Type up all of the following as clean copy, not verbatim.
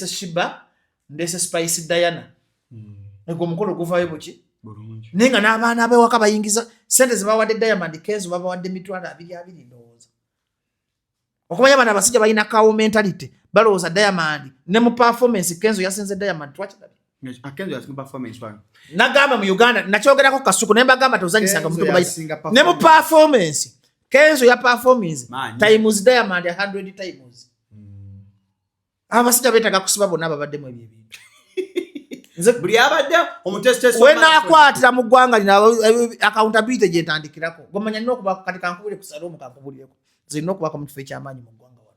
Sheebah, ndese Spice Diana. Egwo omukolo guvaayo buki? Naye nga n'abaana bewaka bayingiza sente zebawadde Diamond, Kenzo babawadde 200,000 ndowooza. Okumanya abaana abasajja balina cow mentality, balowooza Diamond ne mu performance Kenzo yasinze Diamond, twakirabye. Nagamba mu Uganda, nakyogerako Kasuku naye mbagamba tozanyisanga Kenzo muntu gwe yasinga ne mu performance Kenzo ya performance Maanyi. times Diamond 100 times. Abasajja beetaaga kusiba bonna ababaddemu ebyo ebintu. Nze Buli abadde omutesitesi. Wenaakwatira mu ggwanga lino, accountability gyentandikirako, gomanya nina okuba kati kankubulire ku Salomu, kankubulireko, nze nina okubako mu kifo ekyamaanyi mu ggwanga wano,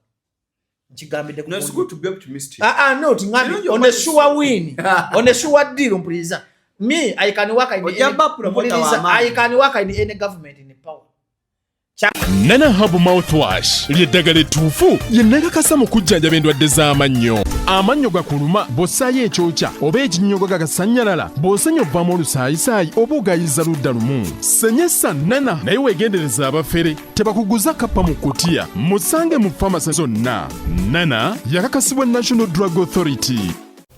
nkigambidde ku No, it's good to be optimistic. Ah, ah, no, tingambye Kirungi on a okuba sure win, on a sure deal. Mpuliriza, me, I can work in Ojja any, ba promoter mpuliriza, w'amaanyi. I can work in any government in power. Nana Herbal Mouthwash ly'eddagala ettuufu lye nakakasa mu kujjanjaba endwadde z'amannyo. Amannyo gakuluma bw'ossaayo ekyokya oba ekinnyogo gagasannyalala, bw'osenya ovaamu olusaayisaayi oba ogayiza ludda lumu. Senyesa Nana, naye weegendereza abafere tebakuguza kappa mu kutiya. Musange mu famasi zonna. Nana yakakasibwa National Drug Authority.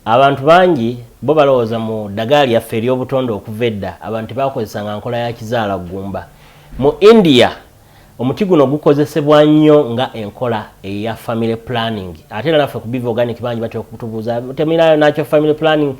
Abantu bangi bo balowooza mu ddagala lyaffe ery'obutonde. Okuva edda abantu tebakozesanga nkola ya kizaala ggumba. Mu India omuti guno gukozesebwa nnyo nga enkola eya family planning. Ate era naffe ku Biva Organic bangi batera okutubuuza, "Temirayo nakyo family planning?"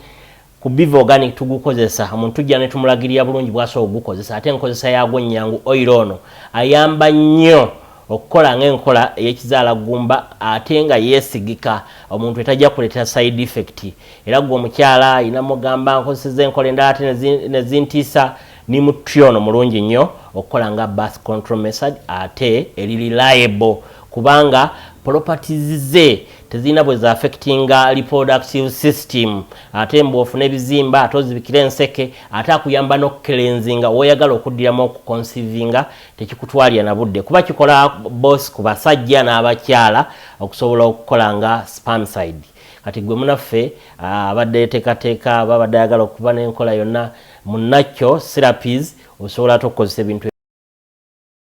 Ku Biva Organic tugukozesa, omuntu tujja ne tumulagirira bulungi bwasobola okugukozesa, ate enkozesa yaagwo nnyangu. Oil ono ayamba nnyo okukola ng'enkola ey'ekizaala ggumba, ate nga yeesigika, omuntu etajja kuleetera side effect. Era gwe omukyala ayina mugamba, "Nkozeseza enkola endala ate nezintiisa," ni muti ono mulungi nnyo okukola nga birth control method, ate eri reliable kubanga properties ze tezirina bwe zaaffectinga reproductive system. Ate mbw'ofuna ebizimba, ate ozibikira enseke, ate akuyamba n'okucleansinga. Woyagala okuddiramu okuconceivinga tekikutwalira na budde, kuba kikola both ku basajja n'abakyala okusobola okukola nga spermicide. Kati gwe munaffe abadde yeteekateeka, babadde ayagala okuba n'enkola yonna munakyo therapies, osobola ate okukozesa ebintu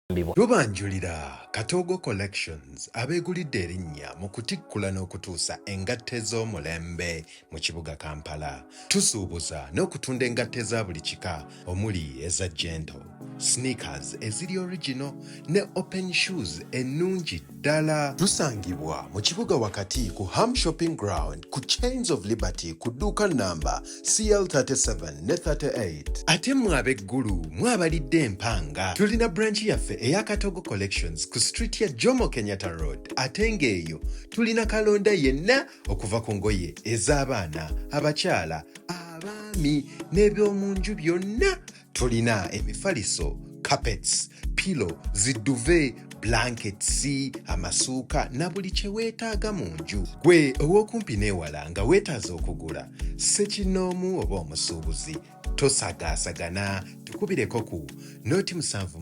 ebibwa. Tubanjulira Katoogo Collections, abeegulidde erinnya mu kutikkula n'okutuusa engatto ez'omulembe mu kibuga Kampala. Tusuubuza n'okutunda engatto eza buli kika, omuli eza gentle, sneakers eziri original ne open shoes ennungi ddala. Tusangibwa mu kibuga wakati ku Ham Shopping Ground ku Chains of Liberty ku dduuka namba CL37 ne 38. Ate mmwe ab'eggulu mwabalidde empanga, tulina branch yaffe eya Katogo Collections ku street ya Jomo Kenyatta Road, ate ng'eyo tulina kalonda yenna okuva ku ngoye ez'abaana, abakyala, abaami n'ebyomu nju byonna. Tulina emifaliso, carpets, pillow, zi duvet, blankets, amasuuka na buli kye weetaaga mu nju. Gwe ow'okumpi n'ewala nga weetaaza okugula ssekinnoomu oba omusuubuzi, tosagaasagana, tukubireko ku 077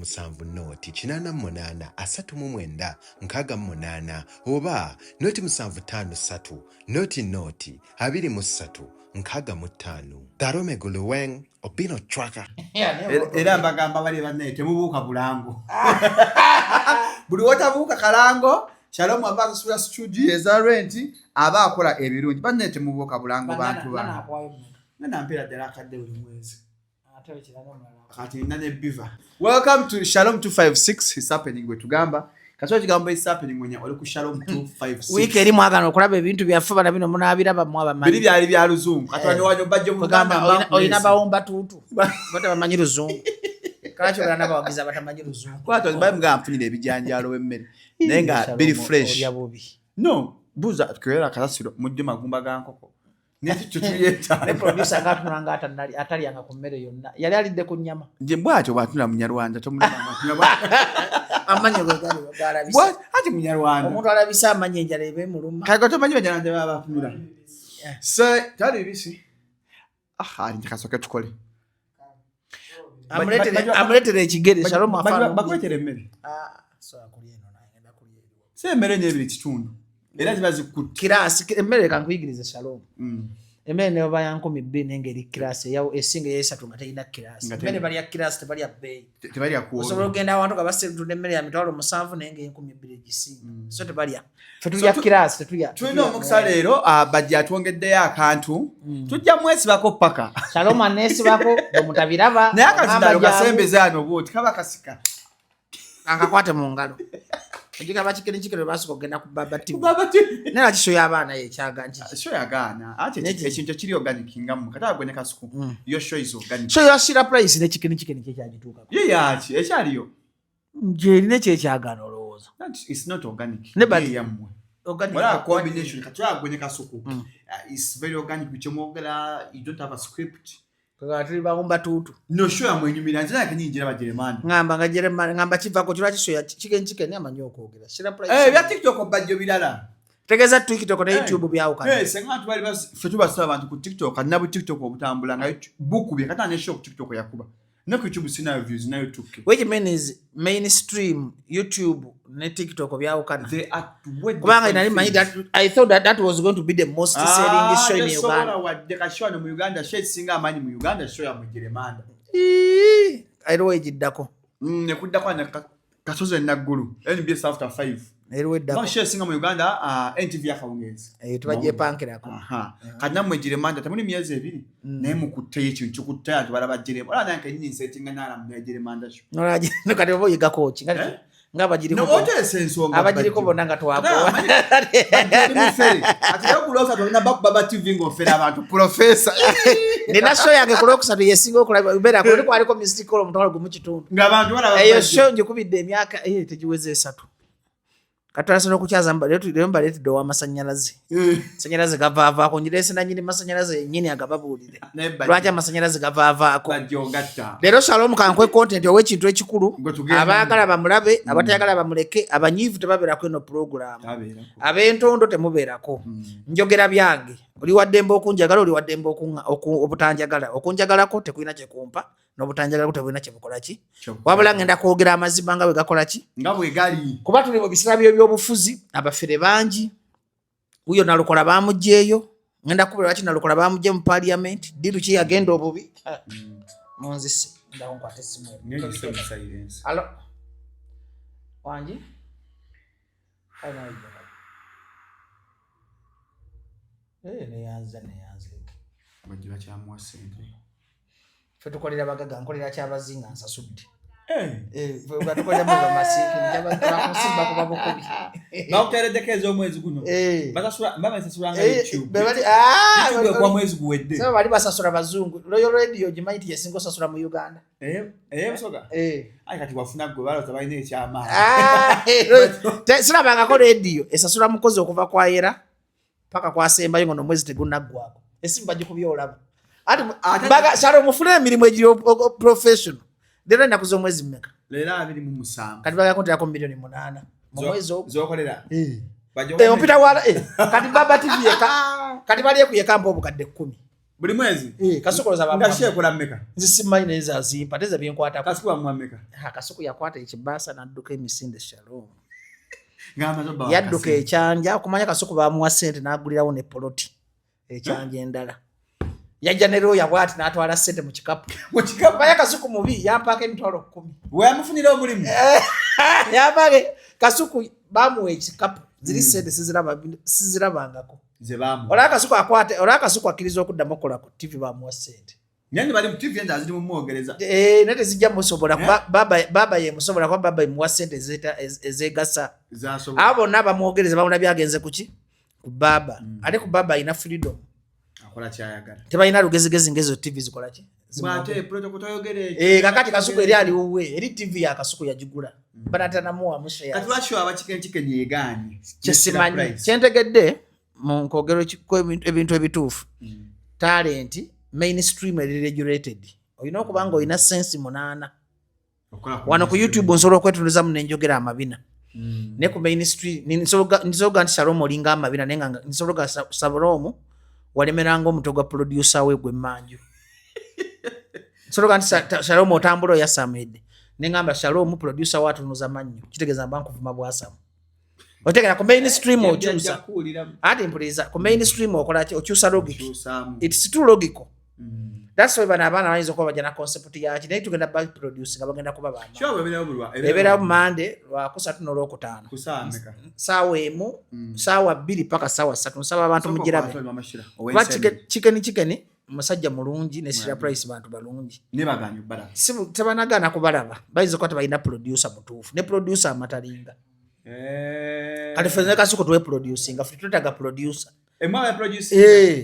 0 88 39 68 oba 0753 0 0 23 65. Darome Guluweng Obino Chwaka. Era mbagamba bali bannaye, temubuuka bulango. Buli wotabuuka kalango, Shalom aba asasula studio eza rent, aba akola ebirungi. Bannaye, temubuuka bulango, bantu ba nga nampeera ddala akadde buli mwezi. Kati nina ne Biva. Welcome to Shalom 256 is happening. Bwe tugamba kati ekigambo is happening, wenya oli ku Shalom 256. Wiiki eri mwagana okulaba ebintu byaffe, bana bino munaabiraba Biri mwabamanyi. Byali bya luzungu, kati wano wanyo bajje mu Kugamba Luganda. olina bawomba tuutu batabamanyi luzungu, kalaki ogala n'abawagizi abatamanyi luzungu? Kwata bayi mugamba nfunire ebijanjaalo w'emmere naye nga biri fresh. Olya bubi. No, buuza kwera kasasiro mujje magumba ga nkoko nekyo Ne tuyetaaga. Producer ngaatunula nga atalyanga ku mmere yonna, yali alidde ku nnyama. Nje bwatyo bwatuna Munyarwanda, tomulaba. Amanyo ge gali galabise. Ati Munyarwanda. Omuntu alabise amanyo, enjala eba emuluma. Kati tomanyi Banyarwanda baba batunula so tali bibisi. Ah, ali kasooke tukole. Amuleetere ekigere, Shalom afaanana. Bakuleetera emmere. Ah, sobola kulya eno, naye ngenda kulya eriwo. Si emmere nyebiri kitundu era ziba zikutte. Kiraasi emmere kankuyigirize, Shalom. Emmere neba ya 2000 naye ng'eri class, esinga eyesatu nga terina class. Nga Emmere balya class, tebalya bbeeyi. Tebalya ku Osobola okugenda awantu nga basetunda emmere ya 70,000 naye ng'enkumibbiri egisinga. So tebalya, ffe So tulya class, tetulya. Tulina omukisa leero, bajja atwongeddeyo akantu, tujja mwesibako paka. Shalom aneesibako bwe mutabiraba. Naye akazindalo Ogamba jangu. kasembeze ano bwoti kaba kasika. Ankakwate mu ngalo ogigaba kikere kikere basooka okugenda ku Baba TV. Baba TV. Naye lwaki show y'abaana yekyaga nkiki? Show yagaana ate Neki? ekintu ekiri organic nga mmwe kati agwe ne Kasuku. Your show is organic. Show ya Shira Price ne Chicken Chicken kyekyagituukako. Ye yaki ekyaliyo? Gyerina ekyekyagaana olowooza. It's not organic. Ne but- Ye yammwe. Organic. Wala combination kati agwe ne Kasuku. It's very organic kyemwogera, you don't have a script. Kagala tuli bawumba tuutu. No, show yammwe enyumira nze nange nyingira bajeremani. Ngamba nga Jeremani, ngamba kivako kirwaki show ya Chicken Chicken amanyi okwogera Shira Price. Bya TikTok bajjo birala. Tegeeza TikTok ne YouTube byawukana. Senga abantu bali ffe tubasaba abantu ku TikTok, kati nabu TikTok obutambula nga bukubye kati ne show ku TikTok yakuba. Ne ku YouTube sinayo views nayo 2K. Which means mainstream YouTube ne TikTok byawukana. They are way Kubanga different nali manyi things. that I thought that that was going to be the most selling show in Tesobola Uganda. wadde ka show wano mu Uganda, show ekisinga amaanyi mu Uganda show ya Mujeremanda. Ii, eriwo egiddako. Nekuddako ne Kasozi Naggulu, NBS after 5. Eriwo eddako. No, show esinga mu Uganda, NTV yakawungeezi. Eyo tubagyepankirako. Aha. Kati nammwe Jeremanda temuli myezi 2 naye mukutteyo ekintu kikutteyo abantu balaba Jeremanda. Olaba nange kennyini nsetinga n'alamu ne Jeremanda show. Nolaba no kati oba oyigako ki? Nga Eh? nga abagiriko No, oteesa ensonga abagiriko Bajjo. bonna nga twakowa. Bajjo oli mufere. Ati leero ku Lwokusatu olina bakuba ba TV ng'ofera abantu. Professor. Nina show yange ku Lwokusatu yesinga okulaba beera ku kwaliko Mystic Call 15,000. Ng'abantu balaba Eyo Bajjo. show ngikubidde emyaka tegiweze 3. Katwalasa n'okukyaza leero mbaleetedde ow'amasannyalaze. Amasannyalaze gavaavaako, ngireese nannyini masannyalaze yennyini agababuulire. Naye Bajjo. Lwaki amasannyalaze gavaavaako? Bajjo ngatta. Leero Shalom kankwe content ow'ekintu ekikulu. Gwe tugenda. Abaagala bamulabe, abatayagala bamuleke, abanyiivu tebabeerako eno pulogulaamu. Tabeerako. Ab'entondo temubeerako. Njogera byange. Oli wa ddembe okunjagala, oli wa ddembe obutanjagala. Okunjagalako tekulina kye kumpa, n'obutanjagalako tebulina kye bukola ki. Kye bukola. Wabula ngenda kwogera amazima nga bwe gakola ki? Nga bwe gali. Kuba tuli mu biseera by'ebyobufuzi, abafere bangi. Wuyo Nalukola baamuggyeeyo. Ngenda kubula lwaki Nalukola baamuggye mu parliament. Ddiru ki yagenda obubi? Munzise. Ndawo nkwate essimu eno. Ngenda isse mu silence. Alo. Wangi? Kale nawe jja kale. Neyanza, neyanza. Bajja bakyamuwa ssente. Ffe tukolera bagaga, nkolera kyabazinga nsasudde. Ffe nga tukolera mu bamasiiki, bakusimba kuba bukubi. Bakuteereddeko ez'omwezi guno. Basasula, mbaba nsasula nga YouTube. Be bali, YouTube ekuwa mwezi guwedde. Saba bali basasula bazungu. Royal Radio gimanyi nti yesinga osasula mu Uganda. Busoga? Ayi kati wafuna gwe balowooza balina ekyamaanyi. Sirabangako radio esasula mukozi okuva kwa Yera paka kwasembayo ngo n'omwezi tegunaggwako. Esimu bagikubye olaba. Ate Ate baga, Shalom, mufune emirimu egiri professional. Leero ennaku z'omwezi mmeka? Leero 27. Kati bagala kunteerako 8 million mu mwezi ogwo. Z'okolera? Bajja Ompita wala, kati Baba TV yeka, kati bali ekuyeka mpa obukadde 10. Buli mwezi? Kasuku olowooza Nga bamuwa shi ekola mmeka? Nze simanyi naye zazimpa, ate ze binkwatako. Kasuku bamuwa mmeka? Ha, Kasuku yakwata ekibaasa n'adduka emisinde, Shalom. Ng'amaze obba Yadduka wakasi. ekyanja, okumanya Kasuku bamuwa ssente n'agulirawo ne poloti ekyanja endala. Yajja ne looya bw'ati n'atwala ssente mu kikapu. Mu kikapu? Manya Kasuku mubi, yampaako 10,000. We yamufunira omulimu? Yampaako, Kasuku bamuwa ekikapu, ziri ssente sizirabangako. Ze bamuwa. Olaba Kasuku akwate, olaba Kasuku akkiriza okuddamu okukola ku TV bamuwa ssente. Naye ne bali mu TV endala ziri mu mwogereza. Naye tezijja musobola kuba baba ye musobola kuba baba emuwa ssente ezeegasa. Zasobola. Abo bonna bamwogereza bamulabye agenze ku ki? Ku baba. Ate ku baba alina freedom. Akola ky'ayagala. Tebalina lugezigezi ng'ezo TV zikola ki? Bw'ate protocol toyogera ekyo. Kakati Kasuku eri ali wuwe, eri TV ya Kasuku yagigula. Banatanamuwa shares. Kati lwaki aba Chicken Chicken yeegaanye? Kye simanyi. Price. Kyentegedde mu nkwogero ebintu ebituufu. Talent mainstream eri regulated. Olina okuba nga olina sensi 8. Okola ku Wano ku mainstream. YouTube nsobola okwetunduzamu ne njogera amabina. Ne ku mainstream, nsobola nti Shalom olinga amabina, naye nga nsobola Shalom walemeranga omutwe gwa producer we gw'emmanju. Nsobola nti Shalom otambula oyasamidde. Ne ngamba Shalom producer we atunuza mannyo. Kitegeeza mba nkuvuma bwasamu. Otegera ku mainstream okyusa. Ati mpuliriza, ku mainstream okola ki? Okyusa logic. It's too logical. That's why bano abaana bayinza okuba bajja na concept yaki, naye tugenda ba produce nga bagenda kuba baama. Ebeerawo Mande, Lwakusatu n'Olwokutaano, saawa 1, saawa 2 paka saawa 3. Nsaba abantu mugirabe kuba Chicken Chicken musajja mulungi ne Sira Price bantu balungi. Tebanagaana kubalaba, bayinza okuba tebalina producer mutuufu ne producer amatalinga. Kati ffe ne Kasuku tweproducinga, ffe twetaaga producer.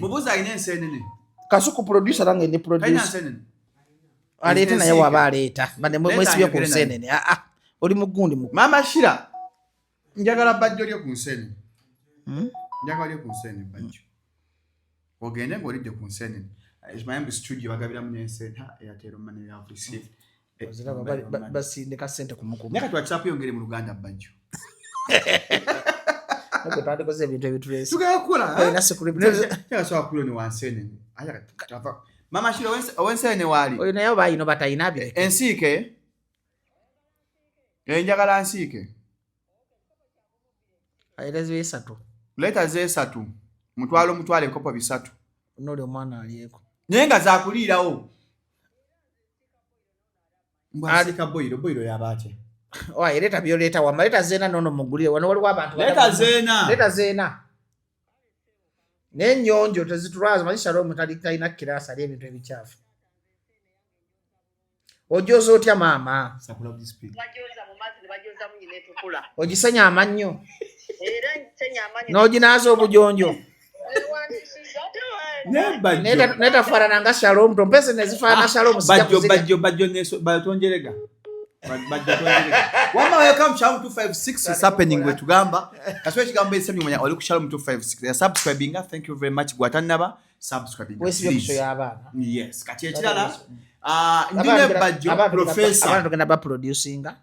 Mubuuza alina ensenene. Kasuku producer, nange ndi producer. Aleete naye waba aleeta mwesibye ku nsenene. Aa, oli mugundi. Mama Shira, njagala bajjo lye ku nsenene. Njagala lye ku nsenene, bajjo ogende ng'olidde ku nsenene. Mayambi studio bagabiramu n'ensenene. Airtel money have received. Basindika sente kumukumu. Naye kati WhatsApp yongere mu Luganda, bajjo. Twandikoze ebintu ebituleese. Tugenda kukola. Olina script. Kyasobola kuloni wa nsenene. Mama Shira, owensenene waali. Oyo naye oba ayina oba talina bireke. Ensiike, enjagala nsiike. Aereza esatu. Leeta zeesatu, mutwalo mutwalo, ebikopo 3. Noli omwana alyeko. Naye nga zakuliirawo. Mbwasika boyiro boyiro yabaatya. Owa, leeta byoleeta wama, leeta zeena nono mugulire wano waliwo abantu. Leeta zeena. Leeta zeena n'ennyonjo tezitulwaza. Manyi Shalom talina kiraasi, ali ebintu ebikyafu. Ojoza otya maama? Bajoza mu mazzi ne bajozamu nyina etukula. Ogisenya amannyo? Era nsenya amannyo. N'oginaaza obujonjo? Naye Netafaanana nga Shalom, tompese nezifaanana Shalom sijja bajjo kuzirya. Bajjo bajjo neso bajjo tonjerega. Bajjo tonjerega. Wama, welcome Shalom 256 is happening. We tugamba kaswe ekigambo esemye manya oli ku Shalom 256 ya subscribing. Thank you very much. Gwatannaba subscribing, Weesibye ku show please. y'abaana. Yes, kati ekirala, ndi ne bajjo Abaana professor. tugenda baproducinga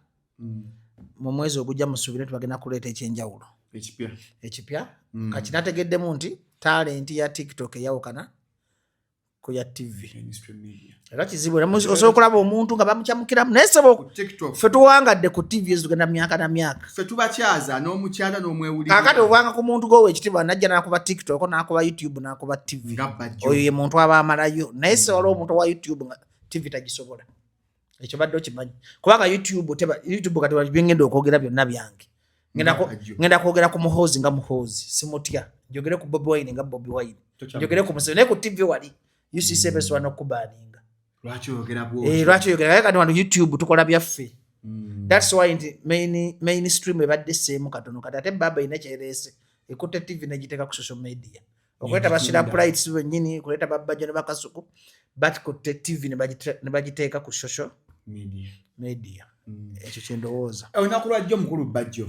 mu mwezi ogujja, musuubire tubagenda kuleeta ekyenjawulo. Ekipya. Ekipya. Kati nategeddemu nti talent ya TikTok eyawukana ku ya TV. Mainstream media. Era kizibu, era osobola okulaba omuntu nga bamukyamukiramu, naye sebo Ku TikTok. ffe tuwangadde ku TV ezitugenda myaka na myaka. Ffe tubakyaza n'omukyala n'omwewulira. Kakati obwanga ku muntu gowa ekitiibwa najja n'akuba TikTok, n'akuba YouTube, n'akuba TV, nga bajjo. Oyo ye muntu aba amalayo. Naye se waliwo omuntu owa YouTube nga TV tagisobola. Ekyo badde okimanyi? Kubanga YouTube teba, YouTube kati byengenda okwogera byonna byange. Nga Bajjo. Ngenda kwogera ku Muhoozi nga Muhoozi, simutya. Njogere ku Bobi Wine nga Bobi Wine, njogere ku Museveni. Naye ku TV wali UCC esobola n'okubaninga. Lwaki oyogera Eh, bwotyo? Lwaki oyogera? Naye kati wano YouTube tukola byaffe. That's why nti mainstream ebadde seemu katono. Kati ate baba erina kyereese, ekutte TV negiteeka ku social media, okuleeta bashira Brights bennyini, kuleeta babajjo ne bakasuku, bakutte TV ne bagiteeka ku social Media. media. Ekyo kyendowooza. Olunaku lwajjo omukulu Bajjo,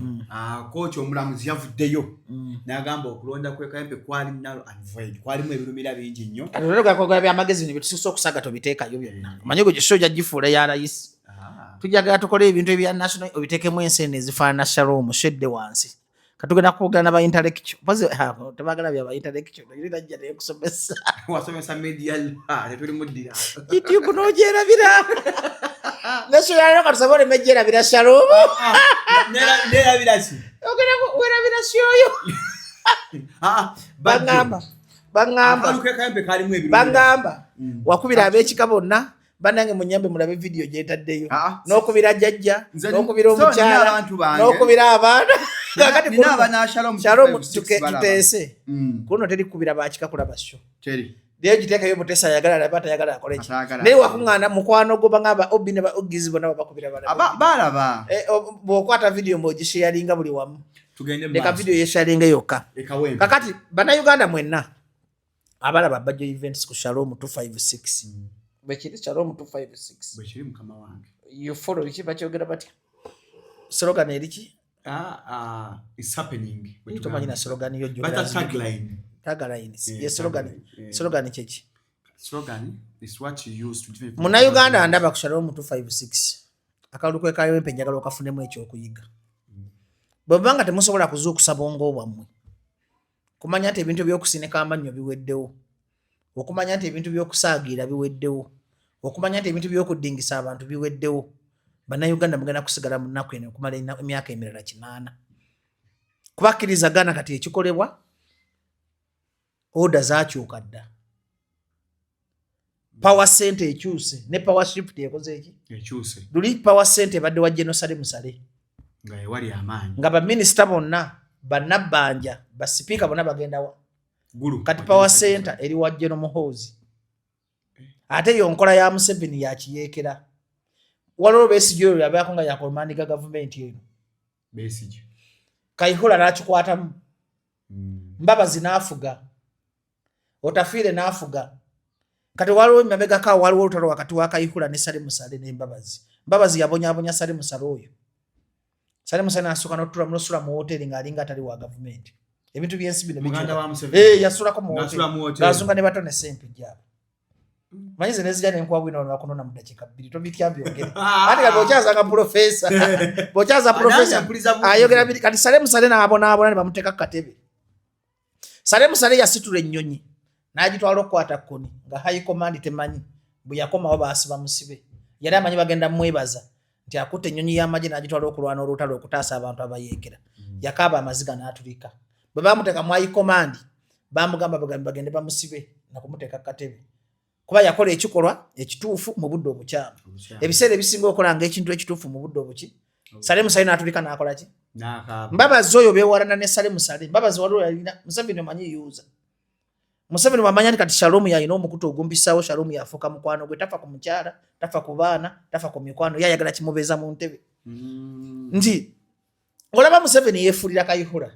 kooki omulamuzi yavuddeyo n'agamba okulonda kwe Kawempe kwali null and void, kwalimu ebirumira bingi nnyo. Kati olwogakogola byamagezi bino byetususa okusaga, tobiteekayo byonna. Omanyi gwe kisho ojja gifuula ya layisi. Tujagala tukole ebintu ebya national, obiteekemu ensene ezifaanana Shalom shedde wansi. Katugenda kwogera naba intellectual. Mpozi tebagala bya ba intellectual, najja nekusomesa. Wasomesa media law, tetuli muddira. YouTube n'ogyerabira nesho katusabe oleme gyerabira Shalom. Nerabira ki? Ogenda werabira syoyo. Baŋŋamba baŋŋamba Akalulu ke Kawempe kalimu ebirumira. Baŋŋamba wakubira ab'ekika bonna, bannange munyambe mulabe vidiyo gyetaddeyo, Ah, ah. n'okubira jjajja, n'okubira so nina omukyala, abantu bange. n'okubira abaana. Kakati Nina abana Shalom Shalom, 256 balaba. tuteese. Kuno teri kukubira bakika kulaba show. Teri. Leero giteekayo, Mutesa ayagala alaba, atayagala akole ki. Atayagala Naye akole. wakuŋŋaana mukwano gwo, baŋŋamba obi ne ba ogizi bonna babakubira balaba. Balaba. Eh, bw'okwata vidiyo mbw'ogisharinga buli wamu. Tugende mu Leka maaso. vidiyo yesharinga yokka. E Kawempe. Kakati bannayuganda mwenna abalaba Bajjo Events ku Shalom 256, bwekiri Shalom 256. Bwe kiri, mukama wange. You follow biki bakyogera batya, slogan eriki? Ah, ah, it's happening. Bwe Tomanyi na slogan yo. Bata tagline. Tagline. Yeah, ye slogan. Tagline, yeah. Slogan kyeki? Slogan is what you use to different. Munnayuganda ndaba ku Shalom 256, akalulu kwe Kawempe njagala okafunemu ekyokuyiga. Bwe muba nga temusobola kuzuukusa bwongo bwammwe kumanya nti ebintu ebyokusinika amannyo biweddewo, okumanya nti ebintu byokusaagiira biweddewo, okumanya nti ebintu byokudingisa abantu biweddewo, bannayuganda mugenda kusigala mu nnaku eno okumala emyaka emirala 80. Kubakkiriza gana kati ekikolebwa order zakyuka dda, power center ekyuse ne power shift ekoze eki ekyuse. Luli power center ebadde wa General Salim Saleh nga ewali amaanyi, nga baminisita bonna, bannabbanja, basipiika bonna bagendawa? Gulu. Kati power center eri wa General Muhoozi, ate yo nkola ya Museveni yakiyeekera. Waliwo Besigye oyo yabaako nga yakomandiga gavumenti eno. Besigye. Kayihura n'akikwatamu. Mbabazi n'afuga, Otafiire n'afuga. Kati waliwo emabegako, waliwo olutalo wakati wa Kayihura ne Salim Saleh n'Embabazi. Mbabazi yabonyabonya Salim Saleh oyo. Salim Saleh n'asooka n'osula mu woteeri ng'alinga atali wa gavumenti. Ebintu by'ensi bino Muganda bikyuka. wa Museveni. Eh, yasulako mu Ng'asula woteeri mu woteeri. Ng'azunga ne batone sempijja abo. Manyi ze nezija nenkuwa bwino bakunona mu dakiika 2, tobitya byogere. Ate kati bw'okyazanga profesa, bw'okyaza profesa Nange mpuliza bulungi. Ayogera biri. Kati Salim Saleh n'abonaabona ne bamuteeka ku katebe. Salim Saleh yasitula ennyonyi n'agitwala okukwata Kony nga high command temanyi. Bwe yakomawo baasiba musibe. Yali amanyi bagenda mwebaza nti akutte ennyonyi y'amagye n'agitwala okulwana olutalo okutaasa abantu abayeekera. Yakaaba amaziga n'atulika. Bwe bamuteeka mu high command, bamugamba bagambe bagende bamusibe nakumuteeka ku katebe, kuba yakola ekikolwa ekituufu mu budde obukyamu. Ebiseera ebisinga okola nga ekintu ekituufu mu budde obuki. Salim Saleh n'atulika n'akola ki? N'akaaba. Mbabazi oyo beewalana ne Salim Saleh. Mbabazi waliwo yalina Museveni, omanyi yuza Museveni wamanya nti kati Shalom yalina omukutu ogumpisaawo. Shalom yafuuka mukwano gwe, tafa ku mukyala, tafa ku baana, tafa ku mikwano, ye ayagala kimubeeza mu ntebe. Nti olaba Museveni yeefuulira Kayihura,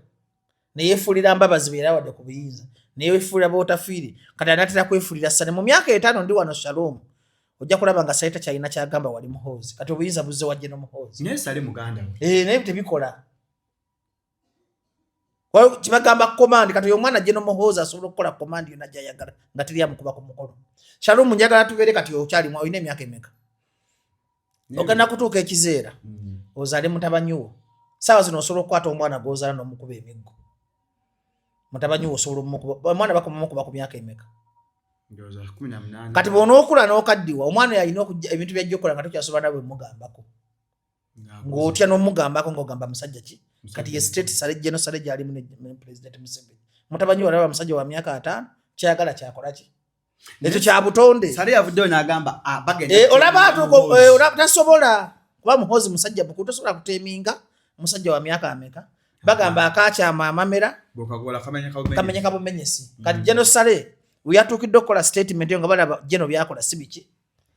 neyeefuulira Mbabazi bwe yali awadde ku buyinza, neyeefuulira Bootafiire, kati anatera kwefuulira Saleh. Mu myaka 5 ndi wano Shalom, ojja kulaba nga Saleh takyalina kyagamba wali Muhoozi. Kati obuyinza buzze wajje n'Omuhoozi. Naye Saleh muganda we. Eh, naye tebikola. Kibagamba command. Kati oyo omwana General Muhoozi asobola okukola command yonna gyayagala nga teri amukuba ku mukono. Shalom, njagala tubeere kati okyalimu, olina emyaka emeka? Ogenda kutuuka ekizeera ozaale mutabanyi wo. Saawa zino osobola okukwata omwana gw'ozaala n'omukuba emiggo. Mutabanyi wo osobola omukuba? Omwana bakumumukuba ku myaka emeka? Ndowooza 18. Kati bw'onookula n'okaddiwa, omwana oyo alina okujja ebintu byajja okukola nga tokyasobola nawe mugambako, ng'otya n'omugambako, ng'ogamba musajja ki. Kati ye state Saleh, General Saleh gyalimu ne President Museveni. Mutabanyi walaba musajja wa myaka 50, kyayagala kyakola ki? Ekyo kya butonde. Saleh yavuddeyo n'agamba, ah, bagenda Eh, olaba atuuka Muhoozi. eh, olaba tasobola kuba Muhoozi musajja mukulu, tosobola kuteminga musajja wa myaka ameka. Bagamba akakyama amamera Bw'okagola kamenya kabumenye. Kamenyeka bumenyesi. Kati General Saleh weyatuukidde okukola statement eyo nga balaba General byakola si biki,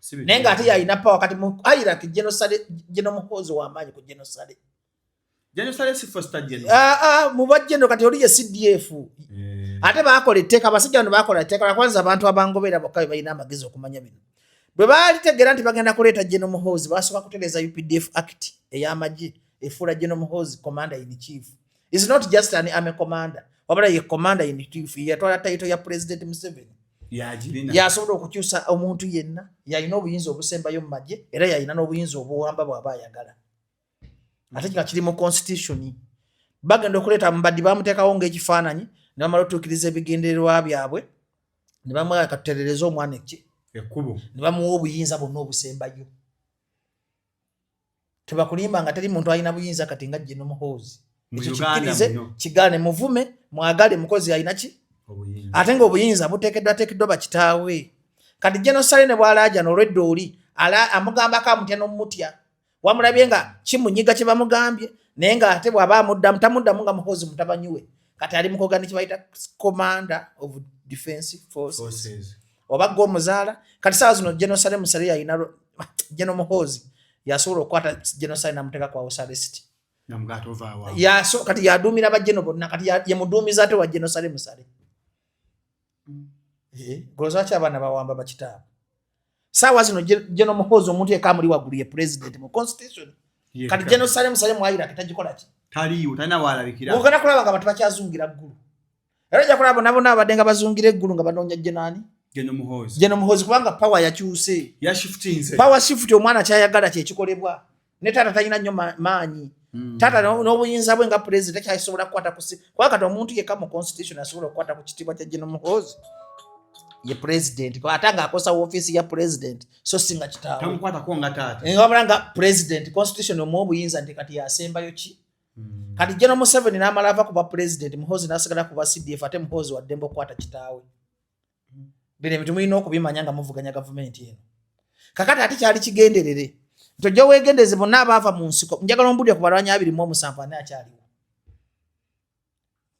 Si biki. Naye ng'ate yalina power. Kati mu hierarchy General Saleh, General Muhoozi w'amaanyi ku General Saleh. General Saleh si four star general. Ah, ah, mu ba general kati oli ye CDF. Eh. Ate bakola etteeka, abasajja bano bakola etteeka lwakwanza abantu abangoberera bokka be balina amagezi okumanya bino. Bwe baalitegeera nti bagenda kuleeta General Muhoozi, basooka kutereeza UPDF Act ey'amagye efuula General Muhoozi commander in chief. Is not just an army commander, wabula ye commander in chief, yatwala title ya President Museveni. Yagirina. Yasobola okukyusa omuntu yenna, yalina obuyinza obusembayo mu magye, era yalina n'obuyinza obuwamba bw'aba ayagala, ate nga kiri mu constitution. Bagenda okuleeta Mbadi, bamuteekawo ng'ekifaananyi ne bamala otuukiriza ebigendererwa byabwe ne bamuwa katuterereze omwana eki Ekkubo. Ne bamuwa obuyinza bwonna obusembayo. Tebakulimba nga teri muntu alina buyinza kati nga General Muhoozi. Mu Ekyo Uganda kikkirize, muno. kigaane, muvume, mwagale, mukozi alina ki? Obuyinza. Ate ng'obuyinza buteekeddwa teekeddwa bakitaawe. Kati General Saleh ne bw'alaajana olwedda oli amugambako amutya n'omutya, wamulabye nga kimunyiga kye bamugambye, naye ng'ate bw'aba amuddamu tamuddamu nga Muhoozi mutabanyi we. Kati ali mukoga ne kibayita commander of defense forces, Forces. Oba gwe omuzaala. Kati saawa zino General Saleh Musale yalina General Muhoozi yasobola okukwata General Saleh namuteeka ku house arrest. Namugamba tovaawo. Yaso kati yaduumira bajeno bonna, kati ye muduumizi ate wa General Saleh Musale. Eh, golowooza abaana bawamba bakitaabwe saawa zino? General Muhoozi omuntu yekka amuli waggulu ye president mu constitution. Yekka. Kati General Saleh Musale mu hierarchy tagikola ki? Taliiwo, talina waalabikira. Ogenda kulaba nga abantu bakyazungira ggulu, era ojja kulaba bonna bonna abadde nga bazungira eggulu nga banoonya General General Muhoozi. General Muhoozi, kubanga power yakyuse. Yashiftinze. Power shift, omwana kyayagala kyekikolebwa ne taata talina nnyo maanyi. Taata n'obuyinza bwe nga president takyasobola kukwata ku si, kuba kati omuntu yekka mu constitution asobola okukwata ku kitiibwa kya General Muhoozi ye president, kuba ate nga akosa woofiisi ya president, so si nga kitaawe. Tamukwatako nga taata. Eh, wabula nga president, constitution omuwa obuyinza nti kati yasembayo ki. Kati General Museveni n'amala ava ku bwa pulezidenti, Muhoozi n'asigala ku bwa CDF, ate Muhoozi waddembe okukwata kitaawe. Bino ebintu mulina okubimanya nga muvuganya gavumenti eno. Kakati ate kyali kigenderere nti ojja weegendereze bonna abaava mu nsiko. Njagala ombulire ku balwanyi 27 ani akyaliwo?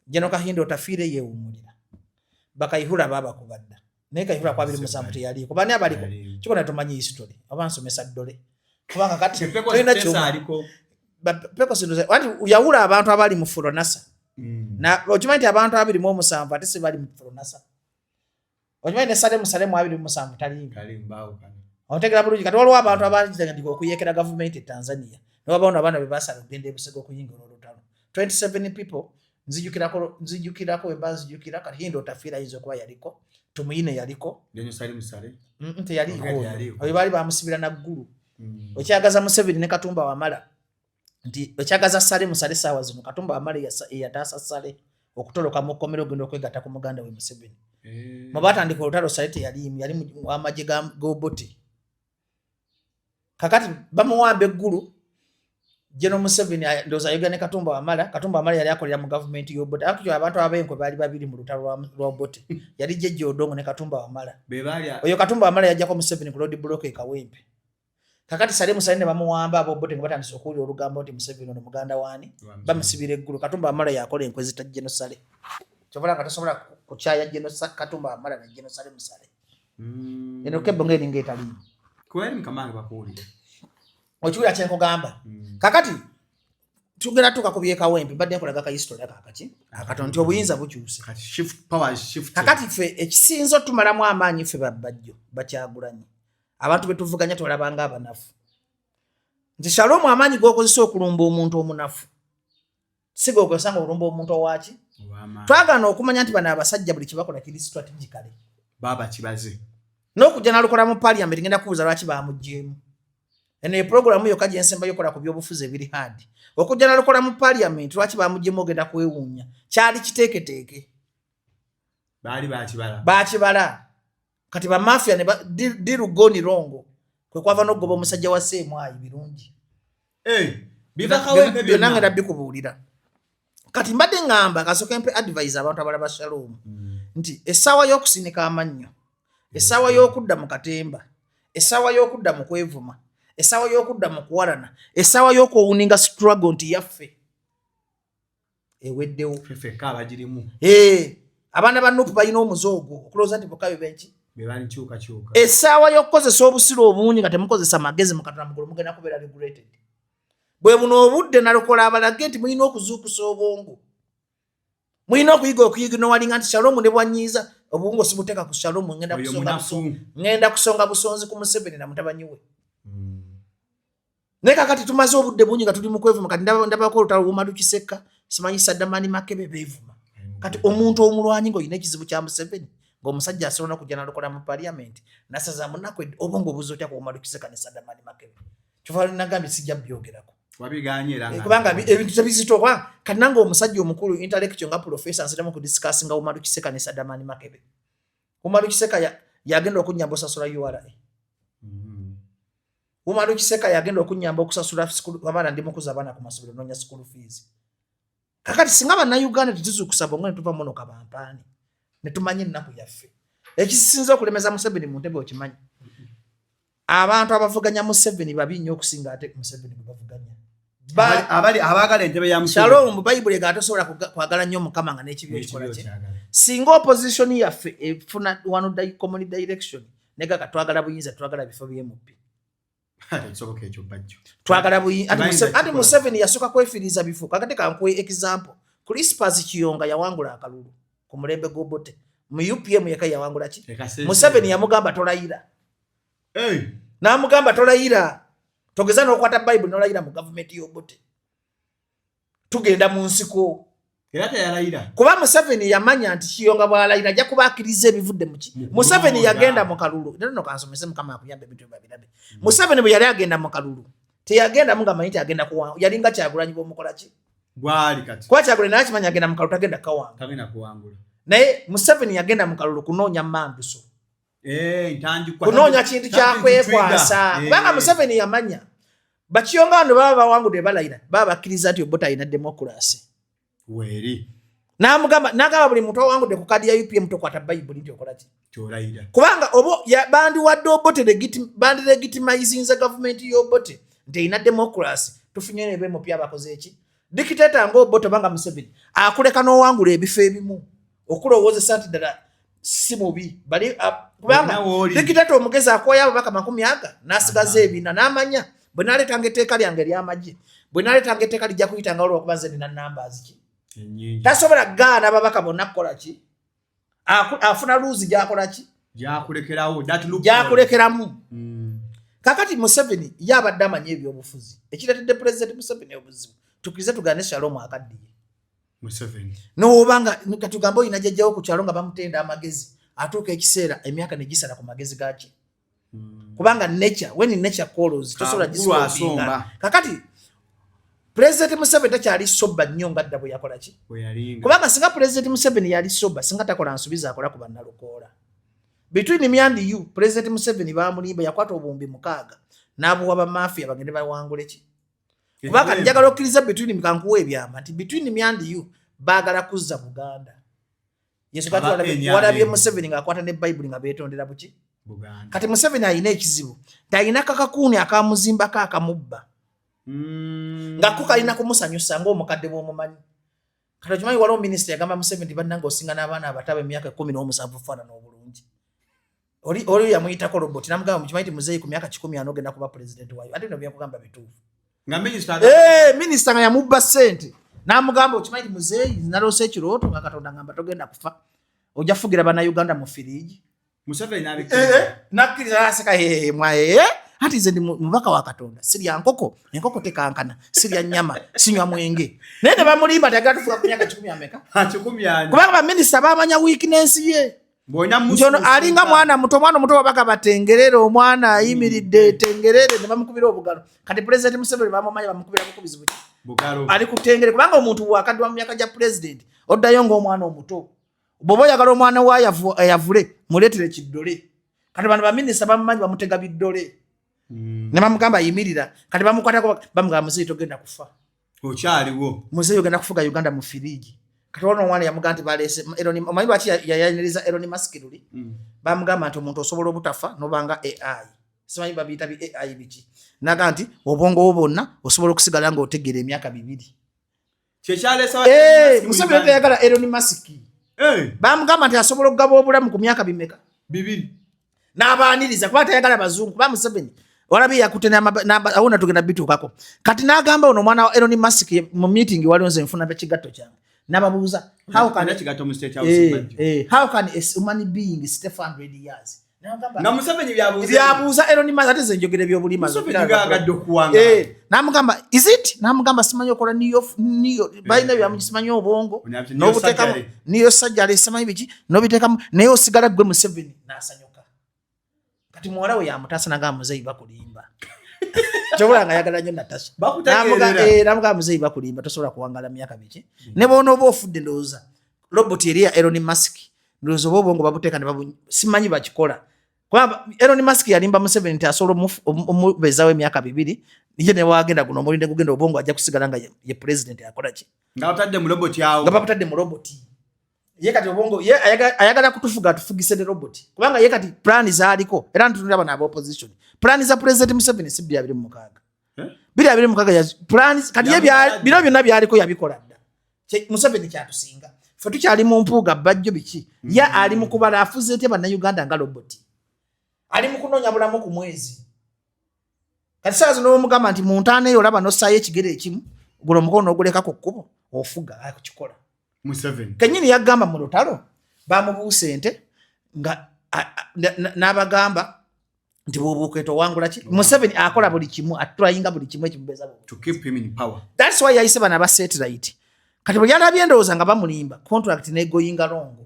General Kahinda Otafiire yeewummulira, Bakayihura baabakuba dda, naye Kayihura ku 27 teyaliiko. Bani abaliko? Kikona tomanyi history oba nsomesa ddole, kubanga kati tolina kyuma. Anti yawula abantu abali mu Fronasa. Okimanyi nti abantu 27 ate si bali mu Fronasa? Okimanyi ne Salemu Salemu 27 taliimu? Otegera bulungi. Kati waliwo abantu abatandika okuyeekera gavumenti e Tanzania, newabawo abaana be basala okugenda e Busega okuyingira olutalo, 27 people. Nzijukirako, nzijukirako, wemba nzijukira, Kahinda Otafiire ayinza okuba yaliko, Tumuyine yaliko, teyaliiko oyo, baali bamusibira naggulu. Okyagaza Museveni ne Katumba Wamala nti okyagaza Sale Musale saawa zino. Katumba Wamala eyataasa Sale okutoloka mu kkomera ogenda okwegatta ku muganda we Museveni. Mu batandika olutalo Sale teyaliimu, yali wamagye g'Obote. Kakati bamuwamba eggulu, General Museveni ndowooza ayogera ne Katumba Wamala. Katumba Wamala yali akolera mu gavumenti y'Obote. Actually abantu ab'enkwe baali babiri mu lutalo lwa Obote, yali Jeje Odongo ne Katumba Wamala. Oyo Katumba Wamala yajjako Museveni ku road block e Kawempe. Kakati Sale Musale ne bamuwamba, ab'Obote nga batandise okuwulira olugambo nti Museveni ono muganda waani, bamusibira eggulu. Katumba Wamala yakola enkwe zita General Sale. Kyobola nga tosobola kukyaya General Katumba Wamala ne General Sale Musale. Eno kebo ng'eringa etaliimu. Okiwulira kyenkugamba? Kakati tugenda tuuka ku byekawempe, mbadde nkolaga ka history akakaki akatono nti obuyinza bukyuse. Kakati ffe ekisinza otumalamu amaanyi, ffe babbajjo bakyagulanyi, abantu betuvuganya twalabanga abanafu, nti Shalom amaanyi g'okozesa okulumba omuntu omunafu si gokozesa nga olumba omuntu owaki. Twagaana okumanya nti bano abasajja buli kyebakola kiri strategically. Baba kibaze. N'okujja nalukola mu parliament, ngenda kubuuza lwaki bamuggyeemu. Eno ye puroguramu yokka gyensembayo okola ku byobufuzi ebiri hard. Okujja nalukola mu parliament, lwaki bamuggyeemu? Ogenda kwewuunya, kyali kiteeketeeke. Baali bakibala. Bakibala. Kati bamafia ne deal gone wrong, kwe kwava n'okugoba omusajja wa Seemwayi Birungi. Biva Kawempe. Byonna ngenda bikubuulira. Kati mbadde ŋŋamba kasooke mpe advise abantu abalaba Shalom nti essaawa y'okusinika amannyo, essaawa y'okudda mu katemba, essaawa y'okudda mu kwevuma, essaawa y'okudda mu kuwalana, essaawa y'okuowninga struggle nti yaffe eweddewo. Ffekka abagirimu. Eh, abaana ba NUP balina omuze ogwo okulowooza nti bokka bebenki. Be balikyukakyuka. Essaawa y'okukozesa obusiru obungi nga temukozesa magezi, mukatonda mugulu mugenda kubeera regretted. Bwe buno obudde nalukola abalage nti mulina okuzuukusa obwongo, mulina okuyiga okuyignowalinga nti Shalom ne bwanyiiza, obwongo sibuteeka ku Shalom, ngenda Oyo kusonga munafu. Ngenda kusonga busonzi ku Museveni na mutabani we. Naye kakati tumaze obudde bungi nga tuli mu kwevuma. Kati ndabako olutalo Umaru Kiseka, simanyi Saddamani Makebe, beevuma. Kati omuntu omulwanyi ng'olina ekizibu kya Museveni, ng'omusajja asobola n'okujja nalukola mu parliament nasaza munaku, obwongo obuza otya ku Umaru Kiseka ne Saddamani Makebe? Kyova nagambye sijja byogerako. Wabiganye era Kubanga ebintu tebizito. Kubanga kati nange omusajja omukulu intellectual nga professor nziramu kudiscussinga Umaru Kiseka ne Saddamani Makebe. Umaru Kiseka yagenda okunyamba osasula URA. Umaru Kiseka yagenda okunyamba okusasula abaana, ndi mukuza abaana ku masomero, noonya school fees. Kakati singa bannayuganda tetuzuukusa bwongo ne tuva muno kabampaani ne tumanya ennaku yaffe, ekisinza okulemeza Museveni mu ntebe, okimanyi abantu abavuganya Museveni babi nnyo okusinga ate Museveni gwe bavuganya. Abali abaagala entebe ya Museveni. Shalom, Bayibuli ega tosobola kwagala nnyo Mukama nga n'ekibi okikola kye. Singa opposition yaffe efuna one common direction, negaga twagala buyinza, twagala bifo by'MP. Tekisoboka ekyo, Bajjo. Twagala buyi ati Tebayinza Ati kukikola. Museveni yasooka kwefiriza bifo. Kakati kankuwe example, Crispus Kiyonga yawangula akalulu ku mulembe gw'Obote mu UPM, yeka yawangula ki? Ekasese. Museveni yamugamba tolayira. Hey! N'amugamba tolayira, togeza n'okwata Bayibuli n'olayira mu gavumenti y'Obote, tugenda mu nsiko. Era teyalayira. Kuba Museveni yamanya nti Kiyonga bw'alayira ajja kuba akkiriza ebivudde muki. Mu Museveni kulonda. yagenda mu kalulu era no kansomese, Mukama akuyamba ebintu bibabirabe. Museveni bwe yali agenda mu kalulu teyagendamu nga manyi nti agenda kuwanga, yalinga Kyagulanyi bw'omukola ki. Gwali kati. Kuba Kyagulanyi naye akimanyi agenda mu kalulu tagenda kawanga. Tagenda kuwangula. Naye Museveni yagenda mu kalulu kunoonya manduso. Eh, ntandikwa. Kunoonya kintu kyakwekwasa, Eh. kubanga Museveni yamanya. Bakiyonga bano baba bawangudde balayira, baba bakkiriza nti Obote alina demokurasi. Weeri. N'amugamba, n'agamba buli muntu awangudde ku kaadi ya UPM tokwata Bayibuli nti okola ki? Kyolayira. Kubanga obo bandiwadde Obote bandilegitimizinze gavumenti y'Obote nti erina demokurasi, tufunye nebe mupya abakoze eki? Dikiteta nga Obote obanga Museveni akuleka n'owangula ebifo ebimu okulowoozesa nti ddala si mubi bali kubanga dikitata omugezi akwoya ababaka makumi aga n'asigaza ebina n'amanya bwe naleetanga etteeka lyange ery'amagye, bwe naleetanga etteeka lijja kuyitanga olwokuba nze nina numbers ki, tasobola kugaana ababaka bonna kukola ki, afuna luuzi gyakola ki, gyakulekeramu. Kakati Museveni ye abadde amanyi ebyobufuzi, ekireetedde Pulezidenti Museveni obuzibu, tukirize tugane Shalom akaddiye. Nowoba nga katugambe olina jjajjawo ku kyalo nga bamutenda amagezi, atuuka ekiseera emyaka ne gisala ku magezi gaki. Kubanga nature, when nature calls, tosobola gisopinga. Kakati Pulezidenti Museveni takyali sober nnyo nga dda bwe yakola ki, kubanga singa Pulezidenti Museveni yali sober, singa takola nsobi zakola ku bannalukoola. Between me and you, Pulezidenti Museveni bamulimba, yakwata obuwumbi 6 n'abuwa bamafia bagende bawangule ki, kubanga njagala okkiriza between, kankuwa ebyama nti between me and you baagala kuzza Buganda. Yesu kati walabye Museveni ng'akwata ne Bayibuli nga beetondera buki. Kati Museveni alina ekizibu nti alina kakakuuni akamuzimbako akamubba, nga ko kalina kumusanyusa ng'omukadde bw'omumanyi. Kati okimanyi waliwo minisita yagamba Museveni nti bannange osinga n'abaana abato ab'emyaka 17 faanana obulungi. Oli yamuyitako robot, namugamba mukimanyi nti muzeeyi ku myaka 140 ogenda kuba pulezidenti waayo, ate bino byakugamba bituufu. Minisita nga yamubba ssente n'amugamba okimanyi nti muzeeyi naloose ekirooto nga Katonda ngamba togenda kufa, ojja kufugira bannayuganda mu firiigi. Nakkiriza naseka mwaye, anti nze ndi mubaka wa Katonda, sirya nkoko, enkoko tekankana, sirya nnyama, sinywa mwenge. Naye ne bamulimba tagala tufuga ku myaka kikumi ameka, kubanga baminisita bamanya weakness ye nti ono alinga mwana muto, omwana omuto wabaga batengerere, omwana ayimiridde tengerere ne bamukubira obugalo. Kati Pulezidenti Museveni bamumanya bamukubira bukubizi buki ali kutengere, kubanga omuntu bwakaddwa mu myaka gya pulezidenti oddayo ng'omwana omuto. Bw'oba oyagala omwana we ayavule muleetere kiddole. Kati bano baminisita bamumanyi bamutega biddole ne bamugamba yimirira. Kati bamukwatako bamugamba muzeeyi togenda kufa, okyaliwo, muzeeyi ogenda kufuga Uganda mu firiigi. Kati waliwo omwana yamugamba nti baleese omanyi lwaki yayaniriza Elon Musk luli, bamugamba nti omuntu osobola obutafa nobanga AI, simanyi babiyita bi AI biki, naga nti obwongo bwo bwonna osobola okusigala ng'otegeera emyaka 2. Museveni tayagala Elon Musk, bamugamba nti asobola okugaba obulamu ku myaka bimeka, 2, n'abaaniriza kuba tayagala bazungu, kuba Museveni walabye yakutte awona tugenda bituukako. Kati n'agamba ono omwana wa Elon Musk mu meeting waliwo nze nfuna kigatto kyange n'ababuuza how can a human being stay for 100 years? Nga Museveni byabuuza Elon Musk, ate nze njogera ebyobulima. N'amugamba is it, n'amugamba simanyi okola niyo niyo balina byamu simanyi obwongo n'obuteekamu niyo sajjale simanyi biki n'obiteekamu naye osigala ggwe Museveni n'asanyuka. Kati muwala we yamutaasa nagamba muzeeyi bakulimba, kyobola nga ayagala nnyo Natasha, namugamba muzeeyi bakulimba tosobola kuwangala myaka biki ne bw'onooba ofudde. Ndowooza robot eri ya Elon Musk, ndowooza oba obwongo babuteeka ne simanyi bakikola, kubanga Elon Musk yalimba Museveni nti asobola omubeezaawo emyaka 2, ye ne wagenda guno omulinde gugenda obwongo ajja kusigala nga ye president akola ki, nga batadde mu robot awo, nga babutadde mu robot ye. Kati obwongo ye ayagala kutufuga atufugise ne robot, kubanga ye kati plan zaaliko era ntutunira bano aba opposition, plan za President Museveni si 2026, 2026 plan. Kati ye bino byonna byaliko yabikola dda. Museveni kyatusinga ffe tukyali mu mpuuga bajjo biki, ye ali mu kubala afuze etya bannayuganda nga robot, ali mu kunoonya bulamu ku mwezi. Kati saa zino omugamba nti mu ntaana eyo olaba nossaayo ekigere ekimu, guno omukono n'oguleka ku kkubo, ofuga akukikola. Kenyini yagamba mu lutalo bamubuusa ente nga n'abagamba nti bw'obuuka towangula ki. Museveni akola buli kimu, atryinga buli kimu ekimubeeza. That's why yayise bano aba satellite. Kati bwe yalabye endowooza nga bamulimba, contract negoyinga long.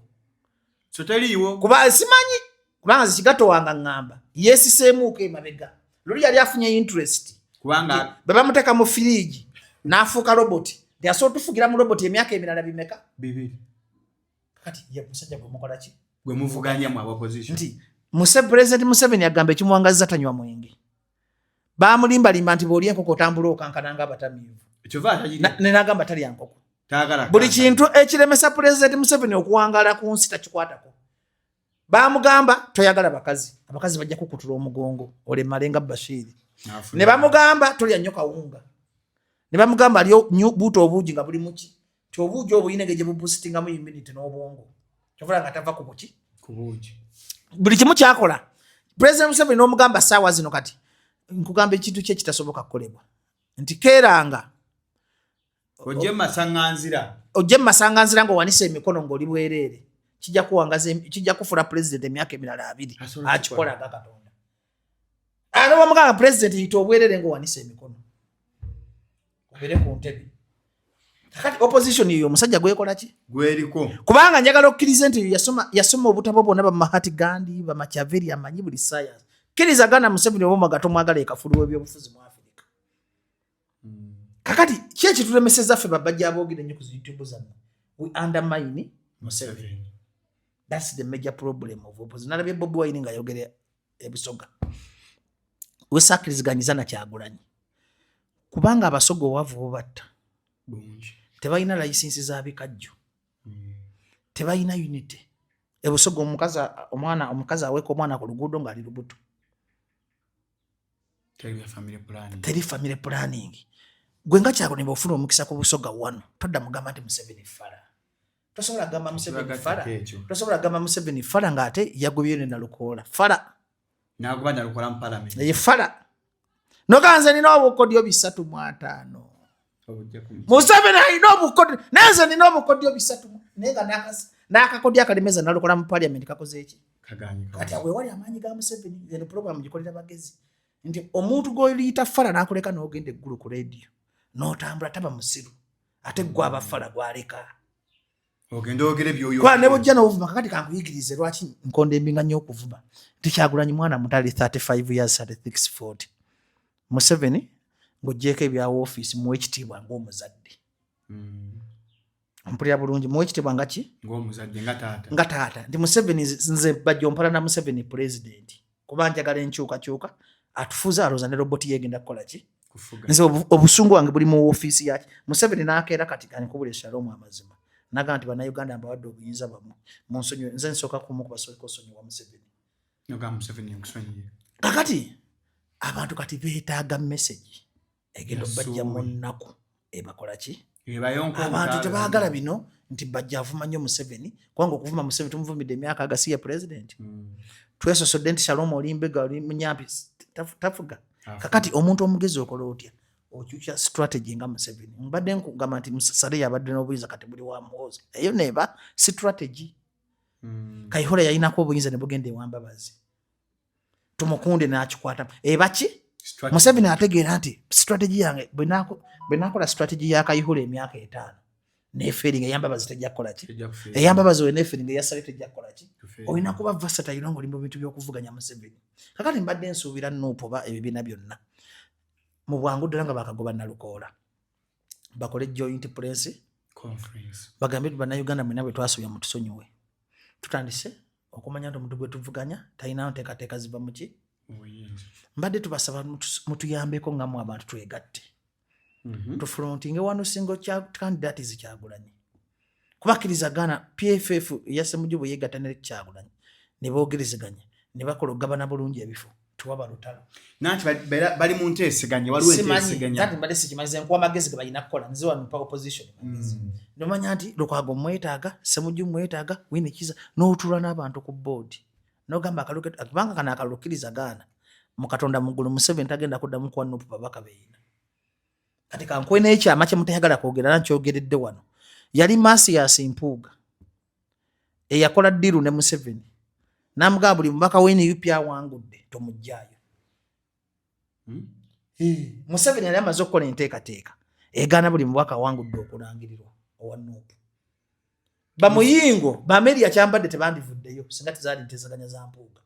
So teriiwo. Kuba simanyi kubanga zikigato wanga ŋŋamba yeesiseemuuko emabega luli yali afunye interest kubanga bwe bamuteeka mu firiigi n'afuuka robot nti asobola otufugira mu robot emyaka emirala bimeka? 2. Kati ye musajja gwe mukola ki? Gwe muvuganya mu opposition. Nti President Museveni agamba ekimuwangaziza tanywa mwenge. Bamulimbalimba nti bw'olya enkoko otambula okankana ng'abatamiivu. Nenagamba talya nkoko. Buli kintu ekiremesa Pulezidenti Museveni okuwangaala ku nsi takikwatako. Bamugamba toyagala bakazi, abakazi bajja kukutula omugongo olemale nga Bashiri. Ne bamugamba tolya nnyo kawunga. Ne bamugamba alyo buuta obuugi nga buli muki. Ti obuugi obwo bulina engeri gye bubusitingamu immunity n'obwongo. Kyovula nga tava ku buki? Ku buugi. Buli kimu kyakola. President Museveni n'omugamba ssaawa zino kati nkugamba ekintu kye kitasoboka kukolebwa. Nti keeranga ojje masanganzira, ojje masanganzira ng'owanise emikono ng'oli bwereere, kijja kuwangaza, kijja kufula president emyaka emirala 20 akikola nga Katonda. Ate bamugamba president yita obwereere ng'owanise emikono obeere ku ntebe. Kakati opposition eyo omusajja gwekola ki? Gweriko. Kubanga njagala okkirize nti yasoma obutabo bwonna ba Mahatma Gandhi, ba Machiavelli, amanyi buli science. Kkiriza Gana Museveni oba omwaga tomwagala ekafulu w'ebyobufuzi mu Africa. Kakati ki ekitulemeseza ffe babajja aboogera ennyo ku zi YouTube zammwe? We undermine Museveni. That's the major problem of opposition. Nalabye Bobi Wine ng'ayogera ebusoga. Wesaakiriziganyiza na Kyagulanyi. Kubanga abasoga owavu bubatta. Tebalina layisinsi za bikajjo. Tebalina unity. Ebusoga omukazi aweeka omwana ku luguudo ng'ali lubuto. Teri family planning. Gwe nga Kyagulanyi bw'ofuna omukisa ku Busoga wano, todda mugamba nti Museveni fala. Tosobola kugamba Museveni fala. Tosobola kugamba Museveni fala ng'ate yagobye ne Nalukoola. Fala. N'agoba Nalukoola mu parliament. Ye fala. Noga nze nina obukodyo 350. Museveni alina obukodyo. Naye nze nina obukodyo 3. Naye nga n'akakodyo akalemeza Nalukoola mu parliament kakoze ki? Kati awo wali amaanyi ga Museveni. Eno program gikolera bagezi. Nti omuntu gw'oliyita fala n'akuleka n'ogenda eggulu ku radio. N'otambula taba musiru. Ate gwe aba fala gw'aleka. Ogenda ogere by'oyo. Kwa ne bw'ojja n'ovuma, kakati kankuyigirize lwaki nkonda embinga nnyo okuvuma. Nti Kyagulanyi mwana muto ali 35 years, 36, 40. Museveni ng'oggyeeko ebya woofiisi muwe ekitiibwa ng'omuzadde. Mpulira bulungi, muwe ekitiibwa nga ki? Ng'omuzadde, nga taata. Nga taata. Nti Museveni nze bajja ompala na Museveni president. Kuba njagala enkyukakyuka, atufuze alowooza ne roboti ye egenda kukola ki? Nze obusungu bwange buli mu woofiisi yaki. Museveni n'akeera kati kankubule Shalom amazima. Naga nti Bannayuganda mbawadde obuyinza bwammwe. Munsonyiwe, nze nsooka kumu kubasooka osonyiwa Museveni. Nyoga Museveni nkusonyiye. Kakati abantu kati beetaaga message egenda obbajja mu nnaku ebakola ki? Abantu tebaagala bino nti bajja avuma nnyo Museveni, kubanga okuvuma Museveni tumuvumidde emyaka agasiya president. Twesosodde nti Shalom oli mbega oli munyampi tafuga. Kakati omuntu omugezi okola otya? Okyukya strategy nga Museveni. Mbadde nkugamba nti Saleh yabadde n'obuyinza kati buli wa Muhoozi. Eyo neeba strategy. Kayihura yalinako obuyinza ne bugenda ewa Mbabazi. Tumukunde n'akikwata. Eba ki? Museveni ategeera nti strategy yange bwe naakola strategy ya Kayihura emyaka 5 neeferinga eya Mbabazi tejja kukola ki? Eya Mbabazi we neeferinga eya Saleh tejja kukola ki? Olina kuba versatile ng'oli mu bintu by'okuvuganya Museveni. Kakati mbadde nsuubira NUP oba ebibiina byonna mu bwangu ddala nga baakagoba Nalukoola bakole joint press conference, bagambe Bannayuganda mwenna bwe twasobya mutusonyiwe. Tutandise okumanya nti omuntu gwe tuvuganya talina nteekateeka ziva mu ki? Mbadde tubasaba mutuyambeko nga mmwe abantu twegatte. Tufrontinge wano single candidate Kyagulanyi. Kubakkiriza Ghana PFF eya Ssemujju bwe yeegatta ne Kyagulanyi ne boogerezeganya ne bakola okugabana bulungi ebifo tewaba lutalo. Nanti bali mu nteeseganya, waliwo enteeseganya. Nanti mbadde sikimanyi, nze nkuwa magezi ge balina kukola, nze wano mpa opposition magezi. Nomanya nti Lukwago mwetaaga, Ssemujju mwetaaga, Winnie Kiiza, n'otuula n'abantu ku board. N'ogamba akalulu kubanga kano akalulu kkiriza Ghana mu Katonda mu ggulu Museveni tagenda kuddamu kuwa NUP babaka beeyina. Kati kankuwe n'ekyama kye mutayagala kwogera era nkyogeredde wano. Yali Mathias Mpuuga eyakola ddiiru ne Museveni n'amugamba buli mubaka wa NUP awangudde tomuggyaayo. Museveni yali amaze okukola enteekateeka egaana buli mubaka awangudde okulangirirwa owa NUP. Bamuyingo Bameria Kyambadde tebandivuddeyo singa tezaali nteeseganya za Mpuuga.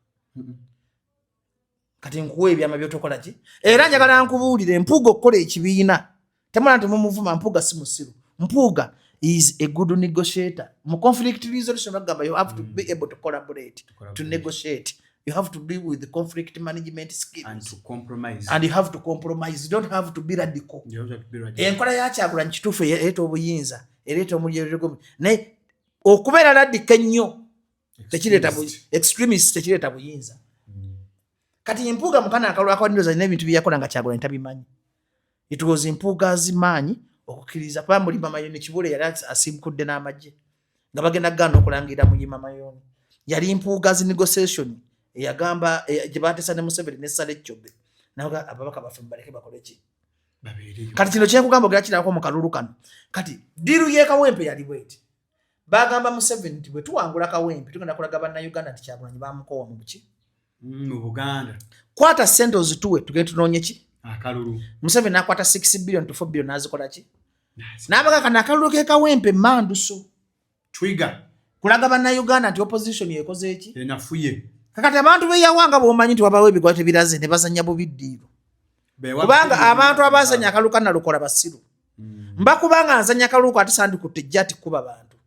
Kati nkuwa ebyama by'otokola ki? Era njagala nkubuulire Mpuuga okukola ekibiina. Temulaba nti mumuvuma, Mpuuga si musiru. Mpuuga is a good negotiator. Mu conflict resolution bagamba you have to be able to collaborate, to negotiate. You have to deal with the conflict management skills and to compromise. And you have to compromise. You don't have to be radical. Enkola ya Kyagulanyi kituufu ereeta obuyinza, ereeta omuyerego, naye okubeera radical ennyo tekireeta extremist, tekireeta buyinza. Kati Mpuuga mukana akalulu akawandiroza alina ebintu byeyakola nga Kyagulanyi tabimanyi. It was Mpuuga's maanyi okukkiriza kuba Mulima Mayoni Kibule yali asimbukudde n'amagye nga bagenda kugaana okulangira Mulima Mayoni. Yali Mpuuga's negotiation eyagamba gye bateesa ne Museveni ne Saleh Kyobe, naga ababaka baffe mubaleke bakole ki. Kati kino kyenkugamba ogera kirako mu kalulu kano. Kati deal y'e Kawempe yali bweti, bagamba Museveni nti bwe tuwangula Kawempe tugenda kulaga Bannayuganda nti Kyagulanyi bamukoowa mu buki mu Buganda. Kwata sente ozituwe tugende tunoonye ki akalulu. Museveni nakwata 6 billion to 4 billion nazikola ki, n'abaga kano akalulu ke Kawempe manduso twiga kulaga Bannayuganda nti opposition yekoze eki enafuye. Kakati abantu beyawanga bwomanyi nti wabawo ebigwa tebiraze ne bazanya bubi deal, kubanga abantu abazanya akalulu ka Nalukola basiru. Mba kubanga nzanya akalulu ate sandikutte ejja ati kuba bantu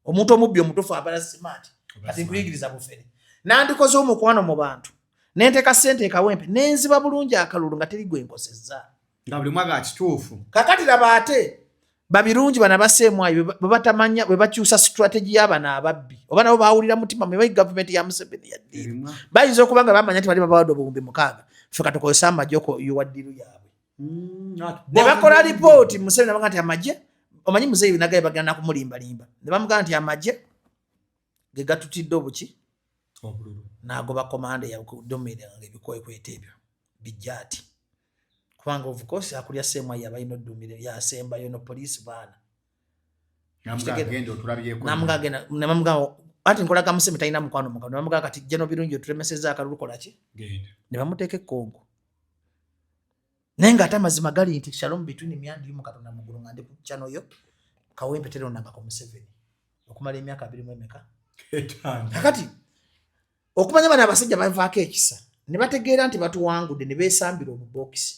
omuntu omubbi omutuufu abala smart. Kati nkuyigiriza bufere, nandikoze omukwano mu bantu nenteeka sente ekawempe nenziba bulungi akalulu nga teri gwe nkosezza, nga buli mwaga kituufu. Kakati laba ate babirungi bana baseemwayo bwe batamanya bwe bakyusa strategy y'abano ababbi, oba nabo bawulira mutima mwe gavumenti ya Museveni ya deal. Bayinza okuba nga bamanya nti bali babawadde 6000, ffe katukozesa amagye okuyiwa deal yaabwe. Ne bakola lipooti Museveni nabaga nti amagye, omanyi muzeeyi nagaye bagenda nakumulimbalimba, ne bamugamba nti amagye ge gatutidde obuki n'agoba komanda yadomeranga ebikwekweta ebyo bijja ati kubanga of course akulya seemwayi abalina oddumire yasembayo no poliisi baana. Namugamba ati nkolaga Museveni talina mukwano mugano, nebamugamba kati jeno birungi otulemeseza akalulu kolaki, ne bamuteeka ekkongo. Naye ngaate amazima gali nti shalom between me and you, Mukatonda muggulu nga ndi ku channel yo, Kawempe terondangako Museveni okumala emyaka abiri mu emeka. Kakati okumanya bano abasajja bavaako ekisa ne bategeera nti batuwangudde ne beesambira obubokisi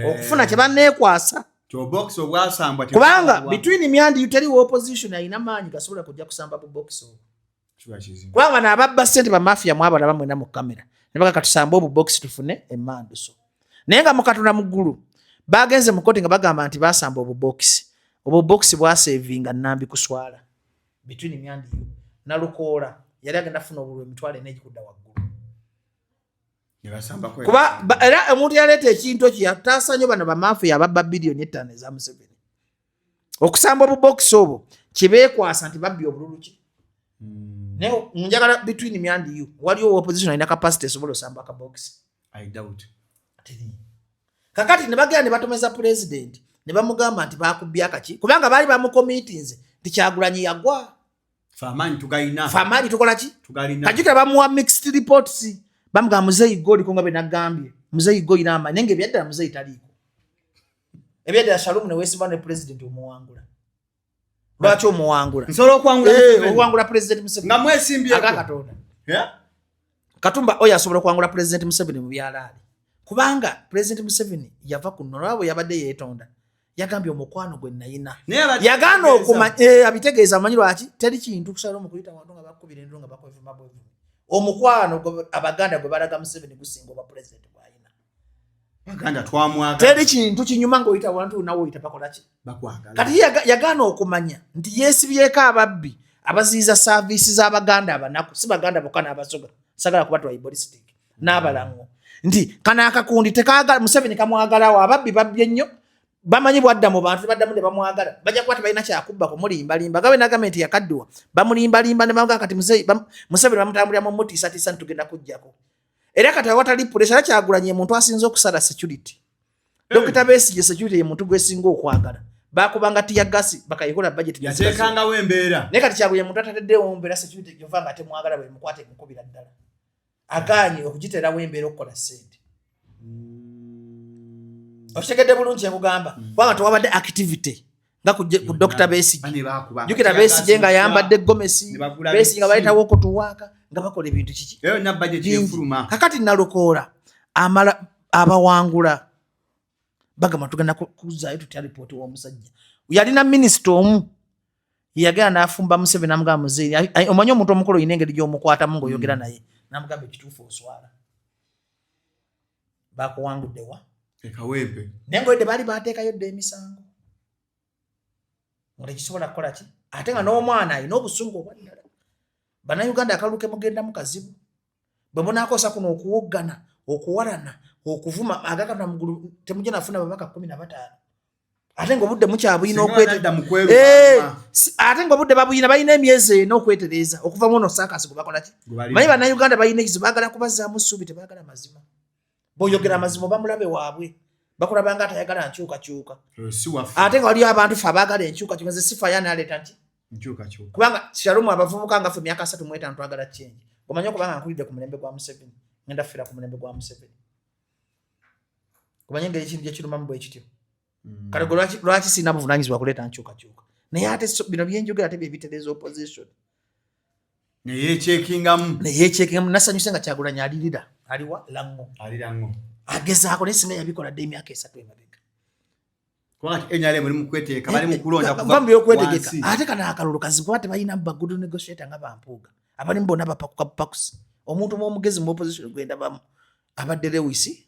okufuna kye banneekwasa, kubanga between me and you teriwo opposition alina maanyi gasobola kujja kusamba bubokisi obwo, kubanga bano ababba ssente bamafiya mwabalaba mwena mu kamera ne baga katusambe obubokisi tufune emanduso. Naye nga mukatuna mu ggulu bagenze mu kooti nga bagamba nti basamba obubokisi, obubokisi bwasevinga Nambi kuswala. Between me and you, Nalukoola yali agenda funa obululu 40,000 egikudda waggulu, kuba era omuntu yaleeta ekintu ekyo yataasa nnyo bano bamafiya ababba 5 biliyoni eza Museveni. Okusamba obubokisi obwo kibeekwasa nti babbi obululu ki. Naye njagala between me and you, waliwo opposition alina capacity esobola osamba akabokisi? Kakati ne bagenda ne batomeza president ne bamugamba nti bakubbye akaki, kubanga baali bamukomitinze nti Kyagulanyi yagwa. Fe amaanyi tukola ki? Kajukira bamuwa mixed reports, bamugamba muzeeyi go oliko nga bwe nagambye muzeeyi go oyina amaanyi, naye nga ebyaddala muzeeyi taliiko. Ebyaddala Shalom ne weesimba ne president omuwangula, lwaki omuwangula? Nsobola okuwangula. Owangula president Museveni nga mwesimbyeko. Aga Katonda Katumba oyo asobola okuwangula president Museveni mu byalaali, kubanga president Museveni yava ku nnono bwe yabadde yeetonda yagambye omukwano gwe nayina yagaana okumanya abitegeeza. Amanyi lwaki teri kintu kusala omukuyita wantu nga bakubira endulu nga bakwevuma bwevumi. Omukwano Abaganda gwe balaga Museveni gusinga obwa president bwayina. Baganda twamwagala. Teri kintu kinyuma ng'oyita wantu nawe oyita bakolaki. Bakwagala. Kati ye yagaana okumanya nti yeesibyeko ababbi abaziyiza service z'Abaganda abanaku, si Baganda bokka, n'Abasoga, sagala kuba tribalistic, n'Abalango, nti kano akakundi tekagala Museveni kamwagalawo. Ababbi babbye nnyo, bamanyi bwadda mu bantu tebaddamu ne bamwagala, bajja kuba tebalina kyakubba kumulimbalimba gabe nagambye nti yakaddiwa bamulimbalimba ne bamugaa. Kati Museveni bamutambulira mu mutiisatiisa nti tugenda kujjako, era kati awatali pressure era Kyagulanyi muntu asinze okusala security. Dr. Besigye security ye muntu gwesinga okwagala, bakubanga tear gas bakayikola budget. Yateekangawo embeera. Naye kati Kyagulanyi muntu atateddewo mbeera security gyova nga temwagala bwe mukwata emukubira ddala, agaanye okugiteerawo embeera okukola ssente. Okitegedde bulungi kyekugamba? Kubanga tewabadde activity nga ku Dr. Besigye. Bane bakuba. Jjukira Besigye nga yambadde gomesi. Ne bagula Besigye nga biki. baleetawo okutuwaaka nga bakola ebintu kiki Eyo yonna budget bingi. efuluma. Kakati Nalukoola amala abawangula bagamba tugenda kuzaayo tutya ripooti w'omusajja yalina minisita omu yagenda n'afumba Museveni namugamba muzeeyi, omanyi omuntu omukulu olina engeri gy'omukwatamu ng'oyogera naye. Namugamba ekituufu oswala. Bakuwangudde wa? E Kawempe. Naye ng'olidde baali baateekayo dda emisango. Nga tekisobola kukola ki? Ate nga n'omwana alina obusungu obwa ddala. Bannayuganda akalulu ke mugendamu kazibu. Bwe munaakosa kuno okuwoggana, okuwalana, okuvuma agakatuna mugulu temujja nafuna babaka 15. Ate ng'obudde mukyabuyina okwetereza. Eh, ate ng'obudde babuyina balina emyezi ena okwetereeza okuva mu ono saakasi gwe bakola ki? Manyi Bannayuganda balina ekizibu baagala kubazzaamu ssuubi tebaagala mazima. Bw'oyogera amazima oba mulabe waabwe. Bakulaba nga atayagala nkyukakyuka. Eh, ate nga waliyo abantu ffe abaagala enkyukakyuka nze sifa yani aleeta nti nkyukakyuka. Kubanga Shalom abavubuka nga ffe emyaka 35 twagala change. Omanyi okubanga nkulidde ku mulembe gwa Museveni, ngenda ffira ku mulembe gwa Museveni. Omanyi engeri ekintu gye kirumamu bwe kityo. Kale gwe lwaki sirina buvunaanyizibwa kuleeta nkyukakyuka? Naye ate bino bye njogera ate bye bitereeza opposition. Neyeekyekingamu. Neyeekyekingamu. Nasanyuse nga Kyagulanyi alirira. Aliwa Lango. Ali Lango. Agezaako naye singa yabikola dda emyaka 3 emabega. Kubanga NRM eri mu kweteeka, bali mu kulonda kuva mu by'okwetegeka. Ate kano akalulu kazibu kuba tebalina ba good negotiator nga bampuuga. Abalimu bonna bapakuka bupakusi. Omuntu omugezi mu opposition gwe ndabamu abadde Lewis,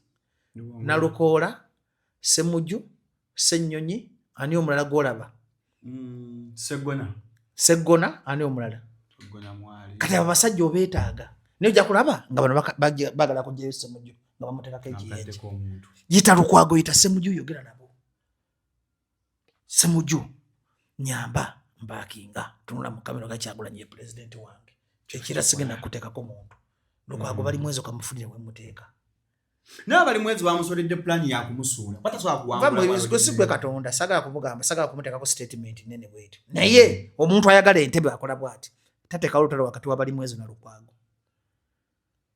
Nalukoola, Ssemuju, Ssennyonyi, ani omulala gw'olaba? Sseggona. Sseggona, ani omulala? Sseggona mwali. Kati abo abasajja obeetaaga. Naye ojja kulaba nga bano baagala kuggyayo Ssemuju nga bamuteekako ekiyenje. Yita Lukwago, yita Ssemuju, yogera nabo. Ssemuju, nyamba mbaakinga, tunula mu kamera ga Kyagulanyi ye pulezidenti wange. Ekira sigenda kuteekako muntu. Lukwago bali mwezi okamufunire we muteeka. Naye bali mwezi bamusoledde pulaani ya kumusuula. Batasobola kuwangula. Si gwe Katonda, sagala kumugamba, sagala kumuteekako statement nnene bw'etyo. Naye omuntu ayagala entebe akola bw'ati. Tateekawo olutalo wakati wa bali mwezi na Lukwago.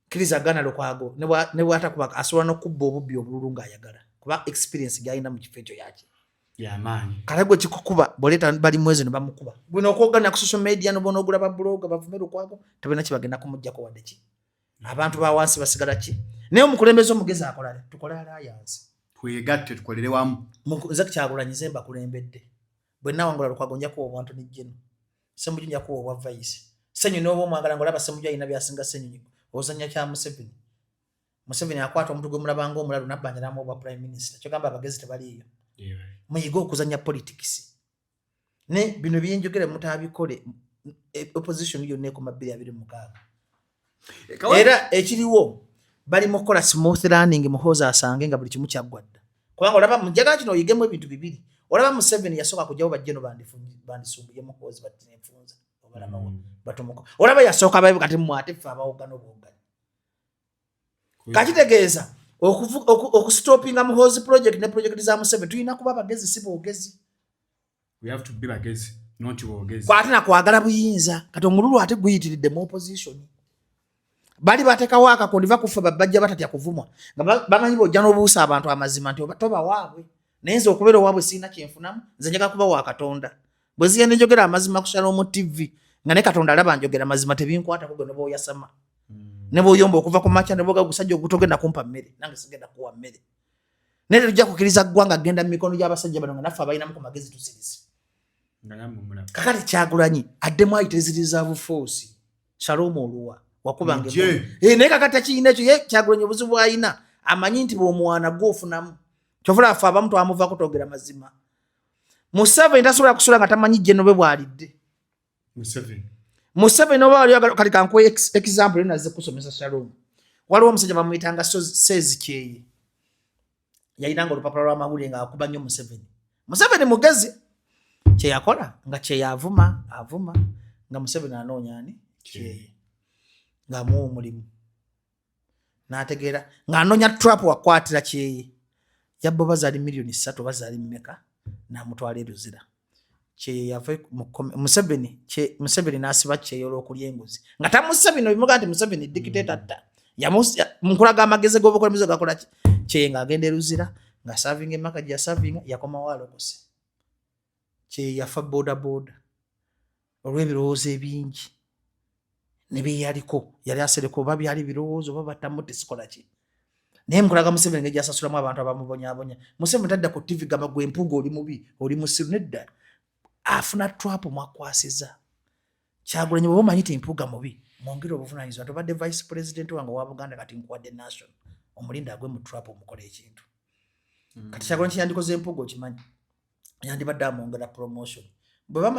Kkiriza Gana Lukwago ne bw'atakuba asobola n'okubba obubbi obululu ng'ayagala. Kuba experience gy'alina mu kifo ekyo yaki. Yamaanyi. Kale gwe kikukuba bw'oleeta bali mwezi ne bamukuba. Bwino okwogana ku social media n'obona ogula ba blogger bavume Lukwago tebalina kye bagenda kumuggyako wadde ki. Abantu ba wansi basigala ki? Naye omukulembeze omugezi akola ki? Tukole alliance. Twegatte tukolere wamu. Nze Kyagulanyi nze mbakulembedde. Bwe nnawangula Lukwago nja kuwa obwantu ne Jeno. Ssemuju nja kuwa obwa vice. Ssenyonyi n'oba omwagala ng'olaba Ssemuju alina by'asinga Ssenyonyi. Ozannya kya Museveni. Museveni akwata omuntu gwe mulaba ng'omulalu n'abbanja n'amuwa obwa prime minister. Kyogamba abagezi tebaliiyo. Muyige okuzannya politics. Ne bino bye njogera mutaabikole, opposition yonna ekoma 2026. Era ekiriwo bali mu kukola smooth learning, Muhoozi asange nga buli kimu kyaggwa dda. Kubanga olaba njagala kino oyigemu ebintu bibiri. Olaba Museveni yasooka kujjawo bajjeno bandisumbuye Muhoozi bati nenfunza obalabawo batumuko. Olaba yasooka babe kati mmwe ate ffe abawoggana obuwogganyi. Kakitegeeza okusitopinga Muhoozi project ne project za Museveni tulina kuba bagezi si boogezi. We have to be bagezi, not boogezi. Kwate na kwagala buyinza. Kati omululu ate guyitiridde mu opposition. Bali bateekawo akakundi va kufa bajja batatya kuvumwa. Nga bamanyi bw'ojja n'obuusa abantu amazima nti toba waabwe. Naye nze okubeera owaabwe sirina kye nfunamu, nze njagala kuba wa Katonda. Bwe nzija ne njogera amazima ku Shalom TV, nga ne Katonda alaba njogera amazima tebinkwatako gwe ne bw'oyasama. Ne bw'oyomba okuva ku makya ne bw'oga gusajja ogutogenda kumpa mmere, nange sigenda kuwa mmere. Naye tetujja kukkiriza ggwanga kugenda mu mikono gy'abasajja bano nga naffe abalinamu ku magezi tusirise. Kakati Kyagulanyi addemu ayite reserve force. Shalom oluwa wakubanga naye kakati takirina ekyo. Ye Kyagulanyi obuzibu bw'alina amanyi nti bw'omuwaana gw'ofunamu. Kyova ffe abamu twamuvaako twogera mazima. Museveni tasobola kusula nga tamanyi Jeno bwe bw'alidde. Museveni oba wali oyagala, kati kankuwe example eno nazze kusomesa Shalom. Waliwo omusajja bamuyitanga Sezi Kyeye. Yalinanga olupapula lw'amawulire ng'akuba nnyo Museveni. Museveni mugezi kye yakola nga kye avuma avuma nga Museveni anoonya ani Kyeye ng'amuwa omulimu n'ategeera ng'anoonya trap wakwatira Kyeye yabba oba zaali miliyoni 3 oba zaali mmeka n'amutwala e Luzira. Kyeye yava Museveni Museveni n'asiba Kyeye olw'okulya enguzi nga tamusse bino bimuga nti Museveni dictator tta. Nkulaga amagezi g'obukulembeze gakola ki? Kyeye ng'agenda e Luzira ng'asavinga emaka gye yasavinga yakomawo alokose. Kyeye yafa boda boda olw'ebirowoozo ebingi ne bye yaliko yali asereka oba byali birowoozo oba batamu tesikola ki. Naye nkulaga Museveni engeri gy'asasulamu abantu abamubonyaabonya. Museveni tadda ku TV gamba gwe mpuuga oli mubi oli musiru nedda. Afuna trap mwakwasiza. Kyagulanyi bw'oba omanyi nti mpuuga mubi Mwongere obuvunanyizibwa nti obadde vice president wange owa Buganda, kati nkuwadde national, omulinda agwe mu trap omukola ekintu. Kati Kyagulanyi kyeyandikoze Empuuga okimanyi, yandibadde amwongera promotion.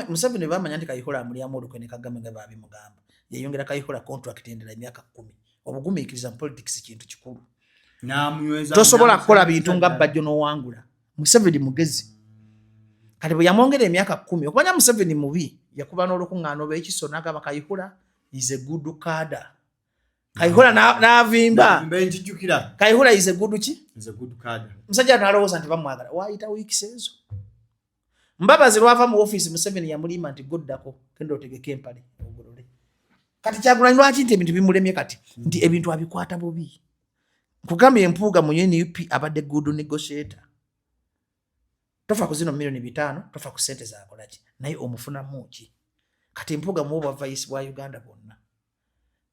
Museveni bwe bamanya nti Kayihura amulyamu olukwe ne Kagame nga babimugamba, yeyongera Kayihura contract endala emyaka 10. Obugumiikiriza mu politics kintu kikulu. Tosobola kukola bintu nga Bajjo n'owangula. Museveni mugezi. Kati bwe yamwongera emyaka 10, okumanya Museveni mubi, yakuba n'olukuŋŋaana oba ekiso n'agamba Kayihura is a good cadre. Kayihura n'avimba. Kayihura is a good ki? Musajja n'alowooza nti bamwagala. Waayita weeks ezo. Mbabazi lwava mu ofiisi, Museveni yamulima nti goddako genda otegeke empale ogolole. Kati Kyagulanyi lwaki nti ebintu bimulemye kati nti ebintu abikwata bubi? Nkugambye, Empuuga mu NUP abadde good negotiator. Tofa ku zino miliyoni 5, tofa ku ssente zakolaki, naye omufunamu ki? Kati Mpuuga muwa obwa vice bwa Uganda bwonna,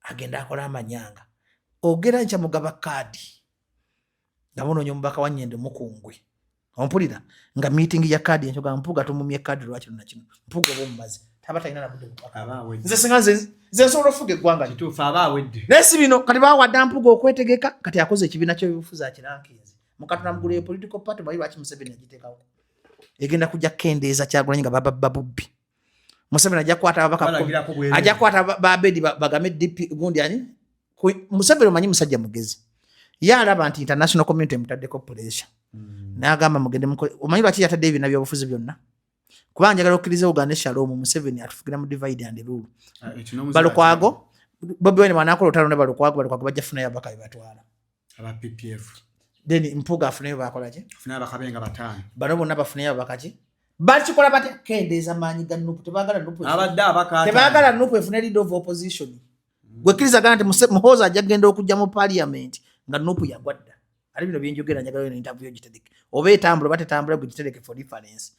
agenda akola amanyanga. Ogera nkya mugaba kaadi nga munoonya omubaka wa Nyendo mukungwe, ompulira nga meeting ya kaadi enkyo, Mpuuga tumumye kaadi lwaki luna kino. Mpuuga oba omumazi taba talina nabudde bubaka. Nze singa nze nsobola okufuga eggwanga naye si bino. Kati bawadde Mpuuga okwetegeka, kati akoze ekibiina ky'ebyobufuzi akirankinze mukatuna mugulu. Political party mwayi lwaki Museveni agiteekawo? Egenda kujja kukendeeza Kyagulanyi nga bababba bubbi. Museveni ajja kukwata ababaka, ajja kukwata babedi bagame DP gundi ani. Museveni omanyi musajja mugezi, ye alaba nti international community emutaddeko pressure, n'agamba mugende. Omanyi lwaki yatadde ebibiina byobufuzi byonna? Kubanga njagala okkiriza Uganda Shalom, Museveni atufugira mu divide and rule. Ah, Balukwago, Bobi Wine bwanakola olutalo ne Balukwago, Balukwago bajja funayo ababaka bebatwala. Then Mpuuga afuneyo bakolaki, bano bonna bafuneyo ababaka ki? Bakikola batya? Kendeeza maanyi ga NUP. Tebagala NUP, tebagala NUP efune leader of opposition. Gwekkiriza gana nti Muhoozi ajja kugenda okujja mu parliament nga NUP yagwa dda. Ate bino byenjogera njagala eno interview gitereke, oba etambula oba tetambula, gwe gitereke for reference.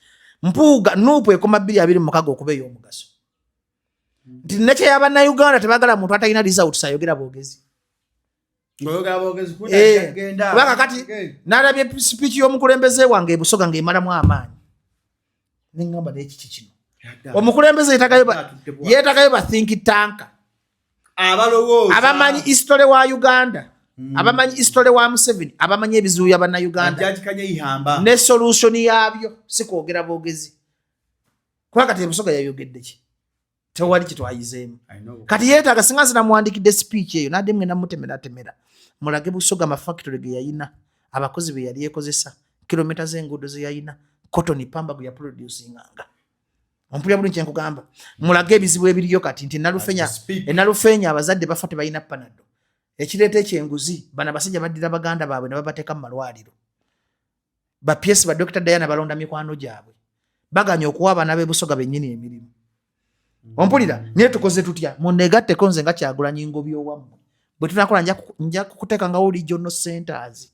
Mpuuga NUP ekoma 2026 okuba ey'omugaso nti nekyeyabannayuganda tebagala muntu atalina results, ayogera bwogezi. Kubanga kati nalabye speech y'omukulembeze wange ebusoga ng'emalamu amaanyi, neŋŋamba nekiki kino? Omukulembeze yeetagayo ba think tank abamanyi history wa Uganda, abamanyi history wa Museveni, abamanyi ebizibu bya bannayuganda ne solution yaabyo, si kwogera bwogezi. Kuba kati ebusoga yayogedde ki? Tewali kitwayizeemu. Kati yeetaaga singa nze namuwandikidde speech eyo, nadde mugenda mutemeratemera mulage Busoga amafactory ge yayina, abakozi be yali ekozesa, kilomita z'enguudo ze yayina, cotton pamba gwe yaproducinganga. Ompulira bulungi kyenkugamba? Mulage ebizibu ebiriyo kati nti enalufenya abazadde bafa tebalina Panado, ekireeta ekyenguzi. Bano abasajja baddira baganda baabwe ne babateeka mu malwaliro. Ba PS ba Dr Diana balonda mikwano gyabwe, baganya okuwa abaana b'ebusoga bennyini emirimu. Ompulira? Naye tukoze tutya? Munegatteko nze nga Kyagulanyi ngobyo wammwe. Bwe tunakola nja kukuteekangawo regional centers,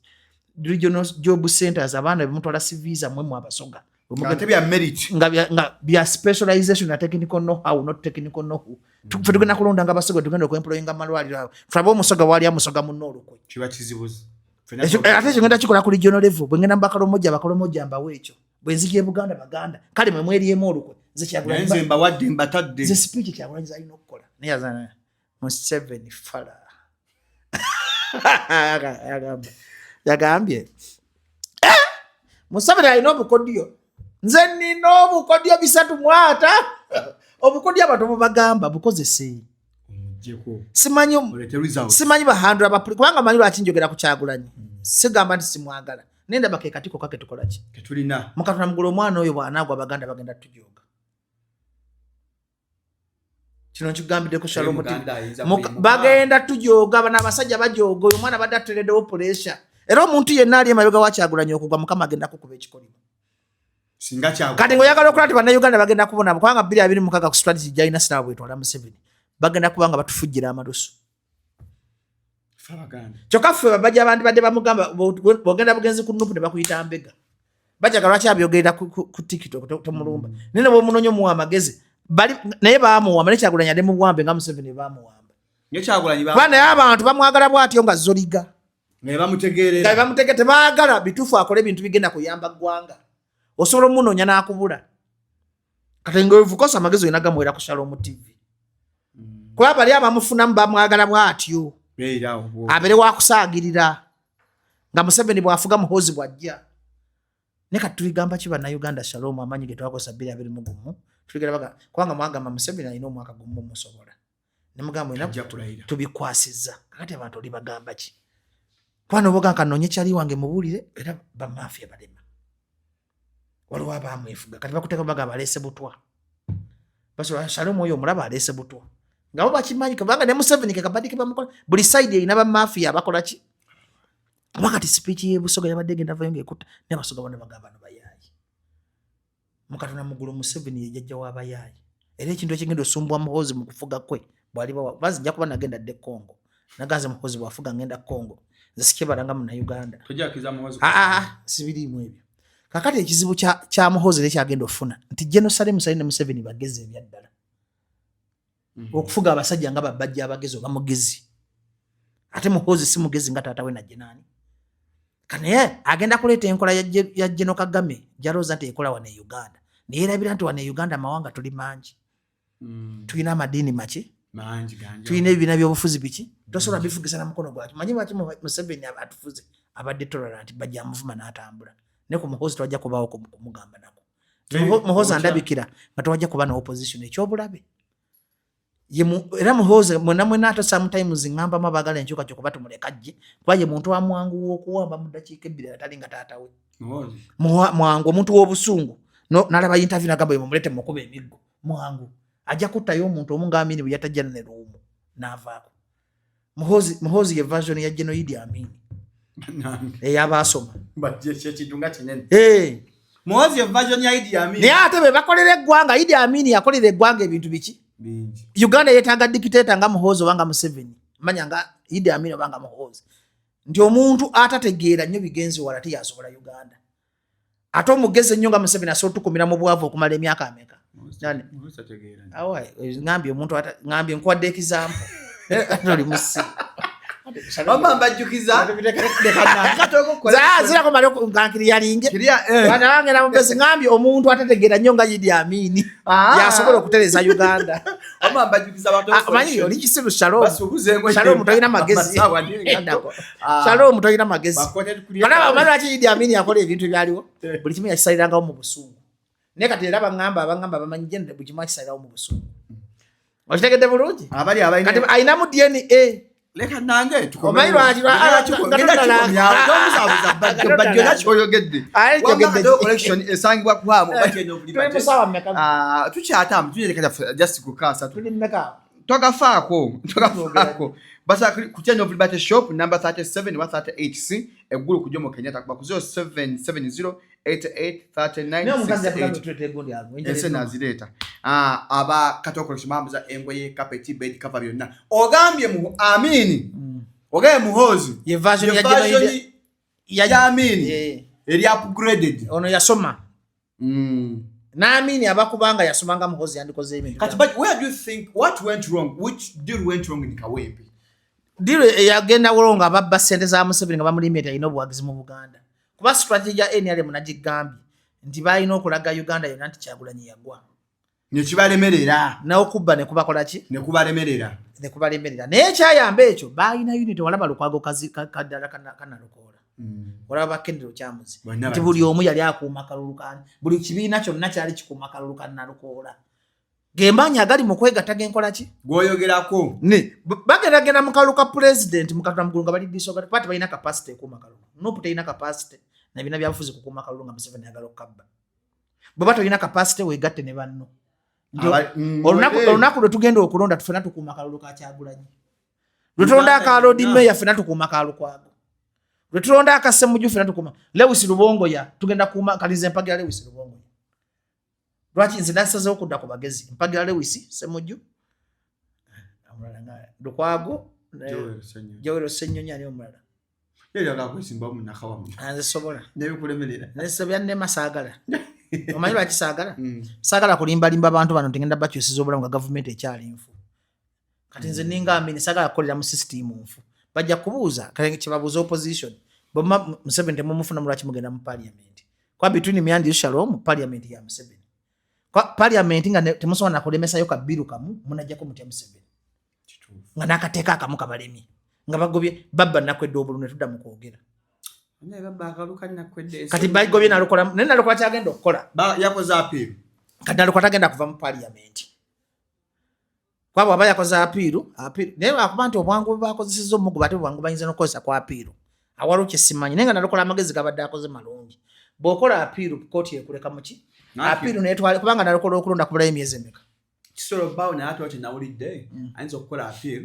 regional job centers, abaana bemutwala CV zammwe mu abasoga nga bya specialization na technical know how, not technical know who. Ffe tugenda kulonda nga basoga, tugenda okwemployinga amalwaliro ago, tulabe omusoga wali amusoga munno olukwe. Ate ekyo ngenda kikola ku regional level. Bwe ngenda mubakalomoja, abakalomoja mbawe ekyo. Bwe nzija e Buganda, baganda kale mwe mweryemu olukwe. Nze Kyagulanyi mbawadde mbatadde. Nze speech Kyagulanyi zalina okukola naye azana Museveni fala yagambye eh! Museveni alina obukodyo, nze nina obukodyo 350. Obukodyo abantu bubagamba bukozese. Simanyi bahandula bapuli kubanga manyi lwaki njogera ku Kyagulanyi. Sigamba nti simwagala, naye ndaba ke katiko kake tukolaki mukatuna mugula omwana oyo bw'anaagwa abaganda bagenda tujoga. Kino nkigambidde ku Shalom TV, bagenda tujoga. Bano abasajja bajoga. Oyo omwana badde atutereddewo pressure, era omuntu yenna ali emabega wa Kyagulanyi okugwa, Mukama agenda kukuba ekikolimo. Kati ngaoyagala okola nti bannayuganda bagenda kubona kubanga 2026 ku strategy gyalina siraba bwetwala Museveni, bagenda kuba nga batufujjira amalusu. Kyokka ffe babajja abandi badde bamugamba bogenda bugenzi ku NUP ne bakuyita mbega, bajaga lwaki abyogerera ku TikTok, tomulumba. Naye ne bwomunoonya omuwa amagezi naye bamuwamba, naye Kyagulanyi ali mu buwambe nga Museveni bamuwamba, kuba naye abantu bamwagala bwatyo nga zoliga nga bamutegeera, tebaagala bituufu akole ebintu bigenda kuyamba ggwanga. Osobola omunoonya n'akubula. Kati nga ovukosa amagezi olina gamuwera ku Shalom TV. Kuba bali abamufunamu bamwagala bwatyo, abeere wakusaagirira nga Museveni bw'afuga, Muhoozi bw'ajja. Ne kati tuligamba ki Bannayuganda? Shalom, amaanyi ge twakozesa 2021 tuligera baga, kubanga mwagamba Museveni alina omwaka gumu, musobola ne mugamba olina tubikwasizza. Kakati abantu olibagamba ki? Kuba noboga nka kyali wange mubuulire, era bamafia balema, waliwo abamwefuga. Kati bakuteeka baga baleese butwa. Basobola Shalom oyo omulaba aleese butwa nga bo bakimanyi, kubanga ne Museveni ke kabadde ke bamukola. Buli side erina bamafia abakola ki. Kuba kati speech y'ebusoga yabadde egenda vayo ng'ekutta naye Abasoga bonna bagamba bano bayaayi. Mukatona mugulu Museveni ye jjajja w'abayaayi, era ekintu ekigenda osumbwa Muhoozi mu kufuga kwe bw'aliba bazi nja kuba nagenda dde Congo. Naganze Muhoozi bw'afuga ngenda Congo, nze sikyebalanga Munnayuganda. Aa, sibiriimu ebyo. Kakati ekizibu kya Muhoozi era kyagenda ofuna nti General Salim Saleh ne Museveni bagezi ebyaddala. Okufuga abasajja nga babajja abagezi oba mugezi, ate Muhoozi si mugezi nga taata we najjenaani. Kanaye agenda kuleeta enkola ya General Kagame gyalowooza nti ekola wano e Uganda, naye erabira nti wano e Uganda amawanga tuli mangi. Tulina amadiini maki, tulina ebibiina byobufuzi biki, tosobola bifugisa na mukono gwaki. Manyi lwaki Museveni atufuze abadde tolerant, bajja amuvuma n'atambula, ne ku Muhoozi twajja kubaawo kumugamba nako. Muhoozi andabikira nga tewajja kuba na opposition ekyobulabe. Era Muhoozi mwena mwena, ate sometimes ŋŋambamu abaagala enkyukakyuka kuba tumuleka ajje, kuba ye muntu amwanguwa okuwamba mu ddakiika 2 atali nga taata we. Mwangu, omuntu w'obusungu. Nalaba interview nagamba mumulete mukuba emiggo. Mwangu ajja kuttayo omuntu omu nga Amini bwe yatajja ne Luwumu n'avaako. Muhoozi ye version ya General Idi Amin eyabaasoma. Naye ate be bakolera eggwanga. Idi Amin yakolera eggwanga ebintu biki? Uganda yeetaaga dictator nga Muhoozi oba nga Museveni, manya nga Idi Amin oba nga Muhoozi, nti omuntu atategeera nnyo bigenzi wala teyasobola Uganda, ate omugezi ennyo nga Museveni asobola otukumira mu bwavu okumala emyaka ameka. Ngambye omuntu, ngambye nkuwadde example, oli musi. Wamma mbajjukiza. Zirako male ngankiri yalinge banange na mubezi. Ngambye omuntu atategeera nnyo nga Idi Amini yasobola okutereza Uganda. Wamma mbajjukiza. Manyi oli kisiru. Shalom, Shalom, tolina magezi. Shalom, tolina magezi. Olaba omanyi lwaki Idi Amini yakola ebintu ebyaliwo? Buli kimu yakisalirangawo mu busungu. Naye kati era baŋŋamba, abaŋŋamba bamanyi gye buli kimu akisalirawo mu busungu. Okitegedde bulungi? Kati ayinamu DNA. Leka nange. Omanyi lwaki? Kyoyogedde collection esangibwa kwamu. Tukyatamu tunyereka just kukasa. Togafaako, togafaako. Basa ku Change of Liberty Shop, number 37 wa 38C eggulu ku Jomo Kenyatta, kuba ku 0770 8839 ensi nazireeta. Aba Kato Collection bambuza engoye, kapeti, bed cover, byonna. Ogambye mu Amini, ogambye Muhoozi ye version ya Amini eri upgraded. Ono yasoma n'Amini abakubanga yasomanga Muhoozi yandikoze ebintu. Kati but where do you think what went wrong, which deal went wrong in Kawempe? Deal eyagenda wrong, ababba sente za Museveni nga bamulimbye nti alina obuwagizi mu Buganda, kuba strategy ya NRM nagigambye nti balina okulaga Uganda yonna nti Kyagulanyi yagwa. Nekibalemerera. N'okubba ne kubakola ki? Nekubalemerera. Ne kubalemerera, naye ekyayamba ekyo balina unity. Walaba Lukwago kaddala kanalukoola, olaba bakendero kyamuzi nti buli omu yali akuuma kalulu kani, buli kibiina kyonna kyali kikuuma kalulu kanalukoola. Gemaanyi agali mu kwegatta genkola ki? Gwoyogerako. Ne bagendagenda mu kalulu ka pulezidenti mukatula mugulu nga bali disorganized, kuba tebalina capacity ekuuma kalulu. NUP terina capacity na bina byabufuzi kukuuma kalulu nga Museveni ayagala okukabba. Bweba tolina capacity, weegatte ne banno. Olunaku lwe tugenda okulonda, tufena tukuuma kalulu ka Kyagulanyi. Lwe tulonda aka Lord Mayor, fena tukuuma ka Lukwago. Lwe tulonda aka Ssemujju, fena tukuuma Lewis Lubongoya. Tugenda kuuma kalinze. Mpagira Lewis Lubongoya. Lwaki nze nasazeewo okudda ku bagezi? Mpagira Lewis Ssemujju, omulala nga Lukwago, Joel Ssenyonyi. Ani omulala? Nze sobola byannema, saagala. Omanyi lwaki saagala? Saagala kulimbalimba abantu bano nti ngenda bakyusiza obulamu nga gavumenti ekyali nfu. Kati nze ninga Amini, saagala kukolera mu sisitimu nfu. Bajja kubuuza kyebabuuza opposition, bwema Museveni temumufuna, lwaki mugenda mu parliament? Kwa between me and you, Shalom, parliament ya Museveni. Kwa parliament nga temusobola nakulemesayo kabiru kamu, munajjako mutya Museveni? Nga n'akateeka akamu kabalemye nga bagobye babba nakwedde obulu ne tudda mu kwogera. Kati bagobye Nalukola, naye Nalukola kyagenda okukola yakoze appeal. Kati Nalukola tagenda kuva mu parliament kwabo aba yakoze appeal appeal, naye lwakuba nti obwangu bwe bakozesezza omuguba, ate obwangu bayinza n'okukozesa ku appeal awaliwo kyesimanyi. Naye nga Nalukola amagezi gabadde akoze malungi. Bw'okola appeal, kooti ekuleka muki appeal netwale, kubanga Nalukola okulonda kubulayo emyezi emeka? Kisobola obbaawo, naye ate kyenawulidde ayinza okukola appeal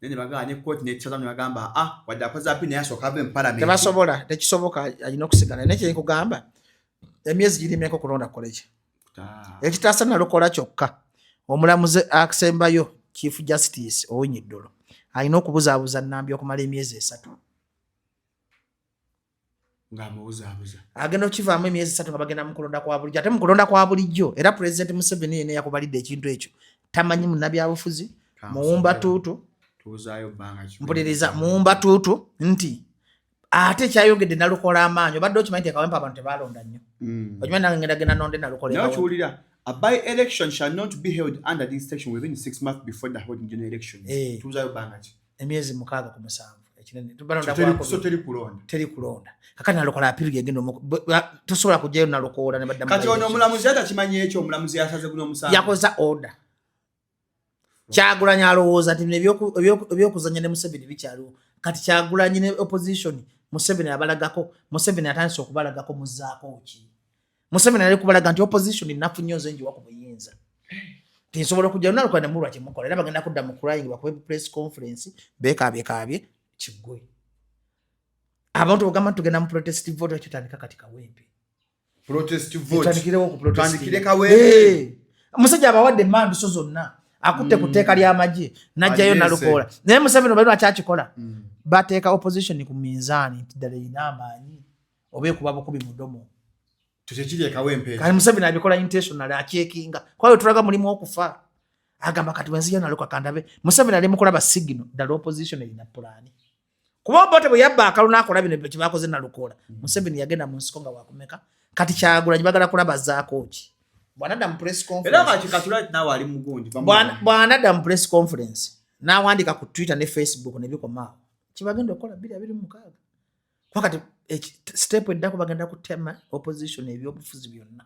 naye ne bagamba ne kooti nekisazamu ne bagamba, ah, wadde akoze appeal naye asooka ave mu parliament. Tebasobola, tekisoboka, alina okusigala. Naye kyenkugamba, emyezi giri emeka okulonda kukoleki? Ekitaasa Nalukola kyokka, omulamuzi asembayo, Chief Justice Owiny Dollo, alina okubuzaabuza Nambi okumala emyezi 3. Ng'amubuzaabuza. Agenda okukivaamu emyezi 3 nga bagenda mu kulonda kwa bulijjo. Ate mu kulonda kwa bulijjo era President Museveni yena yakubalidde ekintu ekyo, tamanyi munnabyabufuzi muwumba tuutu. Tubuzaayo bbanga ki? Mpuliriza, muwumba tuutu nti ate kyayongedde Nalukola amaanyi. Obadde okimanyi nti Kawempe abantu tebalonda nnyo? Okimanyi nange ngenda genda nonde Nalukola Naye e Kawempe. Okiwulira, a by election shall not be held under this section within 6 months before the holding general elections. Tubuzaayo bbanga ki? Emyezi 6 ku 7, ekinene. Tubalonda So teri kulonda. Teri kulonda. Kakati Nalukola appeal yegenda tosobola kujjayo Nalukoola ne baddamu. Kati ono omulamuzi atakimanyi ekyo, omulamuzi yasaze guno omusango. Yakoza order. Kyagulanyi alowooza nti bino ebyokuzanya ne Museveni bikyaliwo. Kati Kyagulanyi ne opposition, Museveni abalagako, Museveni atandise okubalagako muzaako ki. Museveni ali kubalaga nti opposition nafu nnyo, nze njiwa ku buyinza, tinsobola okujja Nalukola nemulwa kyemukola. Era bagenda kudda mu crying, bakube press conference bekabyekabye kiggwe. Abantu bogamba nti tugenda mu protest vote, ekyo kati Kawempe. Protest vote. Tutandikirewo ku protest. Tutandikire Kawempe. Eh, omusajja abawadde emanduso zonna, akutte ku tteeka ly'amagye n'ajjayo Aliese. Nalukoola. Naye Museveni oba lwakyakikola, bateeka opposition ku minzaani nti ddala erina amaanyi oba ekuba bukubi mudomo. Tekiri ekawempe. Kati Museveni abikola intentional, akyekinga kwawe tulaga mulimu okufa. Agamba kati wenzija Naluka kandabe. Museveni ali mukulaba signal ddala opposition erina pulaani, kuba Obote bwe yabba akalulu n'akola bino kyebakoze Nalukoola, Museveni yagenda mu nsiko nga wakumeka. Kati Kyagulanyi bagala kulaba zaako ki bwanadda mu press Era conference. kati katula naawe ali mugundi. Bwanadda mu press conference n'awandika ku Twitter ne Facebook ne bikomaawo, kibagenda okukola 2026, kuba kati step eddako bagenda kutema opposition ebyobufuzi byonna,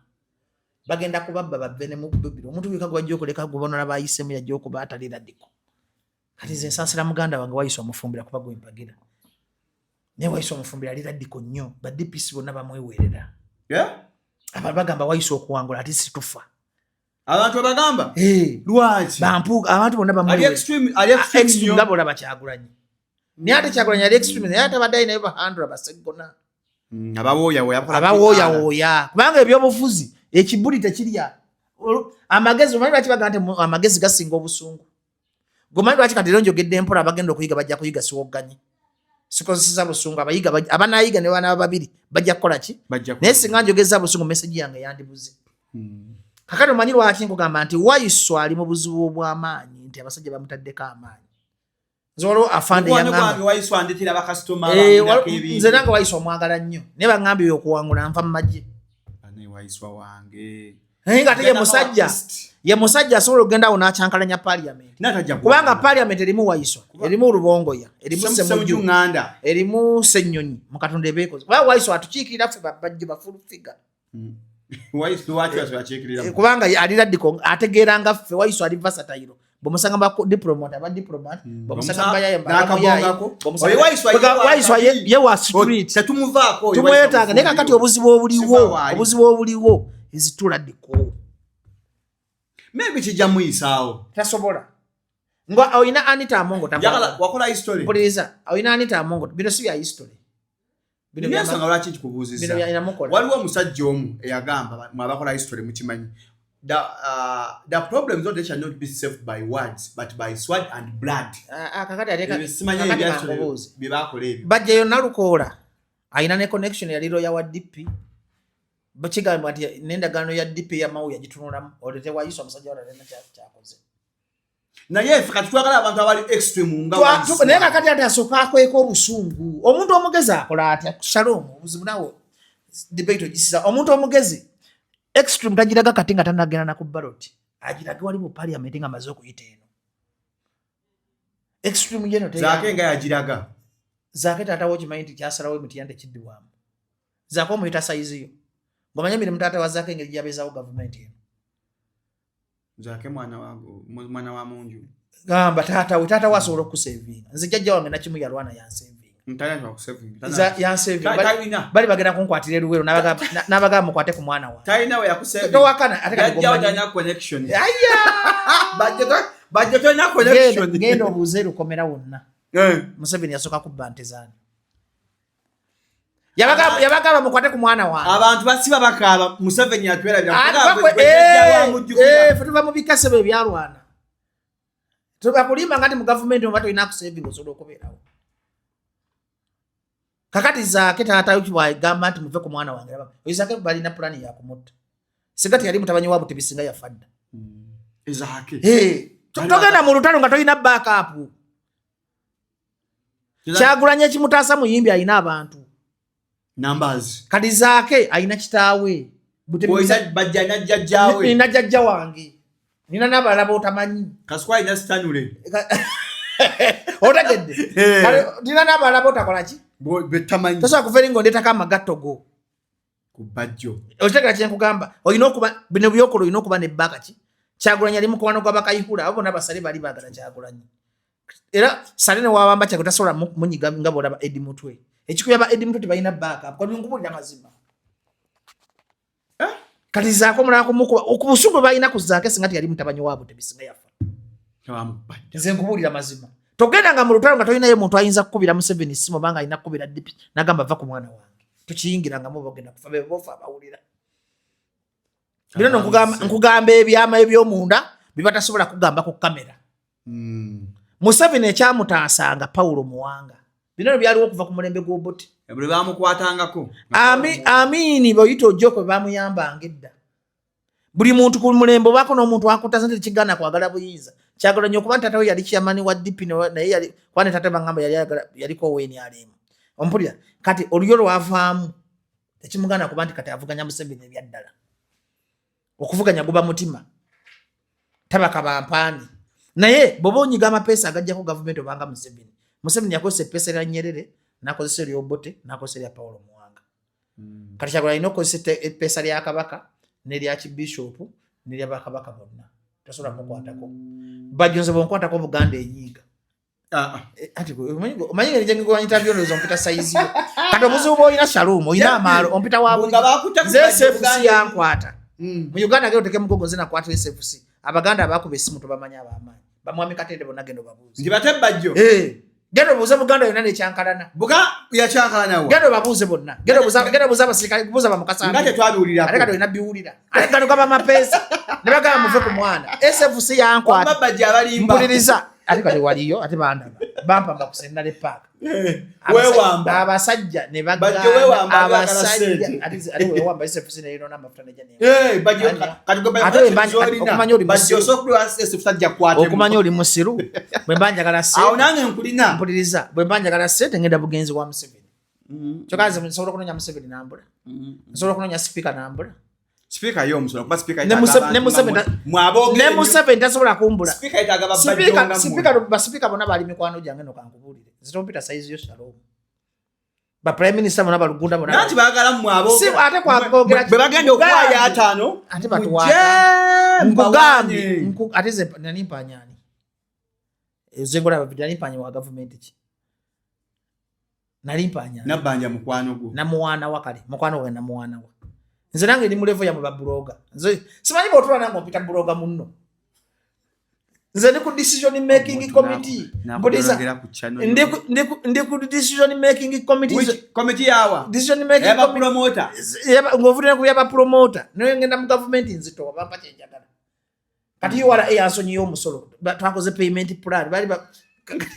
bagenda kubabba bave ne mububiro. Omuntu weka gwajja okuleka gubonora bayisemu yajja okuba atali radical. Kati nze nsaasira muganda wange wayise omufumbira, kuba gwempagira, naye wayise omufumbira ali radical nnyo. Ba DPC bonna bamwewerera. Abantu bagamba wayise okuwangula ate situfa. Abantu abagamba lwaki? Bampuuga, abantu bonna Ali bamwewerera. extreme, ali extreme Extreme nnyo. nga bolaba Kyagulanyi, naye ate Kyagulanyi ali extreme, naye ate abadde alinayo bahandula baseggona. Abawooyawooya bakola. Abawooyawooya, kubanga ebyobufuzi ekibuli tekirya. Amagezi, omanyi lwaki bagamba nti amagezi gasinga obusungu? Gomanyi lwaki kati era njogedde empola? Abagenda okuyiga bajja kuyiga, siwogganye, sikozeseza busungu. Abayiga abanayiga ne banaaba babiri bajja kukola ki? Bajja Naye singa njogeza busungu, message yange yandibuze. Kakati omanyi lwaki nkugamba nti Waiswa ali mu buzibu obw'amaanyi, nti abasajja bamutaddeko amaanyi? Nze waliwo afande Mukwano yaŋŋamba gwange Waiswa andetera bakasitoma Eh, bangulako ebintu. Nze nange Waiswa omwagala nnyo, naye baŋŋambye oyo okuwangula nva mu magye. Bane Waiswa wange. Naye nga ate ye Genda musajja East. ye musajja asobola okugenda awo n'akyankalanya parliament. Naye tajja Kubanga kuwangula. parliament erimu Waiswa, erimu Lubongoya, erimu Ssemuju Semuju, Nganda. erimu Ssenyonyi. Mukatonda ebeekoze, kubanga Waiswa atukiikirira ffe babajjo ba full figure. Waiswa lwaki Waiswa yakiikirira? Eh, kubanga ali radical, ategeera nga ffe. Waiswa ali versatile. Bwemusanga ba diplomat, aba diplomat, bwemusanga bayaye. N'akabongako. Oyo Waiswa ye wa Waiswa kabi. ye wa street. Tetumuvaako oyo. Tumwetaaga, naye kakati obuzibu obuliwo, Siva waali. obuzibu obuliwo is too radical. Maybe kijja muyisaawo. Tasobola, nga olina Anita Amongo. Njagala wakola history. Mpuliriza, olina Anita Amongo. Bino si bya history. Bino Nina ensonga lwaki nkikubuuzizza. Bino byalinamukola. Waliwo omusajja omu eyagamba, mwe abakola history mukimanyi, the problems not, they shall not be solved by words but by sword and blood. Ah, ah, kakati ate Ebyo simanyi kakati ebya history kankubuuze. bye bakola ebyo. Bajjayo Nalukoola alina ne connection, yali lawyer wa DP. Kigambibwa nti n'endagaano ya DP ya Mao yagitunulamu. Olete Waiswa, omusajja walina kyakoze. Naye ffe kati twagala abantu abali extreme nga Waiswa. Naye kakati ate asooka akweka obusungu. Omuntu omugezi akola atya? Shalom, obuzibu nawe debate ogisiza. Omuntu omugezi extreme tagiraga kati nga tanagenda na ku ballot, agirage wali mu parliament nga amaze okuyita eno. Extreme yeno Zaake nga yagiraga. Zaake taata wo okimanyi nti kyasalawo emitiya ntekiddibwamu. Zaake omuyita sayizi yo. Ng'omanya emirimu taata wa Zaake engeri gyabeezawo gavumenti eno. Zaake mwana wa mwana wa munju. Gamba taata we taata we asobola okukusevinga. Nze jjajja wange nakimu yalwana yansevinga. Yansevinga. Bali bagenda kunkwatira eruwero n'abagamba mukwate ku mwana wange. Talina we yakusevinga. Towakana ate kati Jjajja wo talina connection. Aya! Bajjo tolina connection. Genda obuuze Lukomera wonna. Eh. Museveni yasooka kubba nte zaani. Yabagamba mukwate ku mwana wange. Abantu basiba bakaaba Museveni atwerabira. Eh, ffe tuva mu bikasebo ebyalwana. Tubakulimba nga nti mu gavumenti oba tolina kusevinga osobola okubeerawo. Kakati Zaake taata bwagamba nti muve ku mwana wange oyo Zaake balina pulani yakumutta. Singa teyali mutabanyi wa Butebi singa yafa dda. Zaake. Eh, togenda mu lutalo nga tolina backup. Kyagulanyi ekimutaasa muyimbi alina abantu. Numbers. Kati Zaake alina kitaawe. Bajja na jjajjaawe. Nina jjajja wange. Nina n'abalala b'otamanyi. Kaswa alina Stanley. Otegedde. Eh. Nina n'abalala b'otakola ki? Betamanyi. Tosobola kuva eri ng'ondeetako amagatto go. Ku Bajjo. Okitegera kye nkugamba. Olina okuba bino by'okola olina okuba ne bbaaka ki? Kyagulanyi ali mukwano gwa Bakayihura, abo bonna basale bali baagala Kyagulanyi. Era sale ne wabamba Kyagulanyi tasobola munyiga nga bw'olaba Eddie Mutwe. Ekikubya ba Eddie Mutwe tebalina bbaaka. Kati nkubuulira mazima. Eh? Kati Zaake omulala kumukuba ku busungu bwe balina ku Zaake singa teyali mutabanyi wa Butebi singa yafa. Nze nkubuulira mazima. Togenda nga mu lutalo nga tolinayo muntu ayinza kukubira Museveni ssimu obanga alina kukubira DP n'agamba va ku mwana wange. Tukiyingirangamu oba ogenda kufa be bofa abawulira. Bino no nkugamba ebyama eby'omunda bye batasobola kugamba ku kamera. Museveni ekyamutaasanga Paulo Muwanga. Bino byaliwo okuva ku mulembe gw'Obote. Bwe bamukwatangako. Amini bw'oyita ojja kwe bamuyambanga edda. Buli muntu ku mulembe obaako n'omuntu akutaasa nti tekigaana kwagala buyinza. Kyagala nnyo okuba nti taata we yali chairman wa DP naye yali kuba ne taata bangamba yali ayagala yaliko ONRM. Ompulira kati olulyo lwavaamu tekimugaana kuba nti kati avuganya Museveni ebya ddala. Okuvuganya guba mutima. Tabaka bampaani. Naye bw'oba onyiga amapeesa agajjako gavumenti obanga Museveni. Museveni yakozesa eppeesa lya Nyerere, n'akozesa erya Obote, n'akozesa erya Paulo Muwanga. Kati Kyagulanyi alina okukozesa eppeesa lya Kabaka n'erya Kibishopu n'erya Bakabaka bonna. Tosobola mukwatako. Bajjo nze bw'onkwatako Buganda enyiiga. Ah, ah. Eh, ati omanyi ngeri gyengigwanyita byolowooza ompita sayizi yo. Kati obuzibu bw'olina Shalom, olina amaalo, ompita wa Nga bakutte ku Nze Bajjo SFC Buganda. yankwata. Mu Uganda genda oteke mugogo nze nakwata SFC. Abaganda abakuba essimu tobamanyi ab'amaanyi. Bamwami Katende bonna genda obabuuze. Nti bate Bajjo. Eh, genda obuuze Buganda yonna n'ekyankalana. Buga yakyankalana wa? Genda obabuuze bonna. Genda obuuze abasirikale, buuza bamukasa. Nga tetwabiwulirako. Ate kati olina biwulira. Ate kano gaba mapeesa. Ne bagamba muve ku mwana. SFC yankwata. Wamma Bajjo abalimba. Mpuliriza. Ate kati waliyo, ate bandaba. Bampamba ku Centenary Park. Weewamba. Abasajja ne bagamba. Bajjo weewamba, Abasajja. abasajja. Ate weewamba SFC ne yonoona amafuta n'ejja ne- Eh, Bajjo, Anya. kati gwe Bajjo Ate we mba- z'olina. okumanya oli Bajjo musiru. osobola okuliwa SFC ajja kukwatemu. Okumanya oli musiru. Bwe mba njagala ssente. Awo nange nkulina. Mpuliriza. Bwe mba njagala ssente ngenda bugenzi wa Museveni. Kyokka nze nsobola okunoonya Museveni n'ambula. Nsobola okunoonya sipiika n'ambula. Sipiika ye omusola, kuba sipiika Ne yetaaga abantu Museveni nga mwe aboogera ne ennyo. Museveni tasobola kumbula. Sipiika yetaaga ba Sipiika, Bajjo nga mmwe. sipiika, basipiika bonna bali mikwano gyange no kankubuulire. Nze tompita sayizi yo Shalom. Ba prime minister bonna balugunda bonna. Nanti baagala mmwe aboogera. Si, ate kwagogera Bwe bagenda okuwaayo ataano, Ate batuwaata. mujje, Nkugambye, mbawaanye. ate nze nali mpaanya ani? Nze ngolaba video, nali mpaanya wa gavumenti ki? Nali mpaanya ani? Nabbanja mukwano gwo. Namuwaana wa kale, mukwano gwange namuwaana wa. Nze nange ndi mu level yammwe ba blogger. Nze simanyi bw'otuula nange ompita blogger munno. Nze ndi ku decision making Omuntu committee. Mpuliriza. nakulongera ku channel Ndi ku decision making committee. Which committee yawa? Decision making Eba committee. promoter. Ng'ovudde ku byaba promoter. Naye ngenda mu gavumenti nzitowa, bampa kye njagala. Kati URA yansonyiye omusolo. Twakoze payment plan. Bali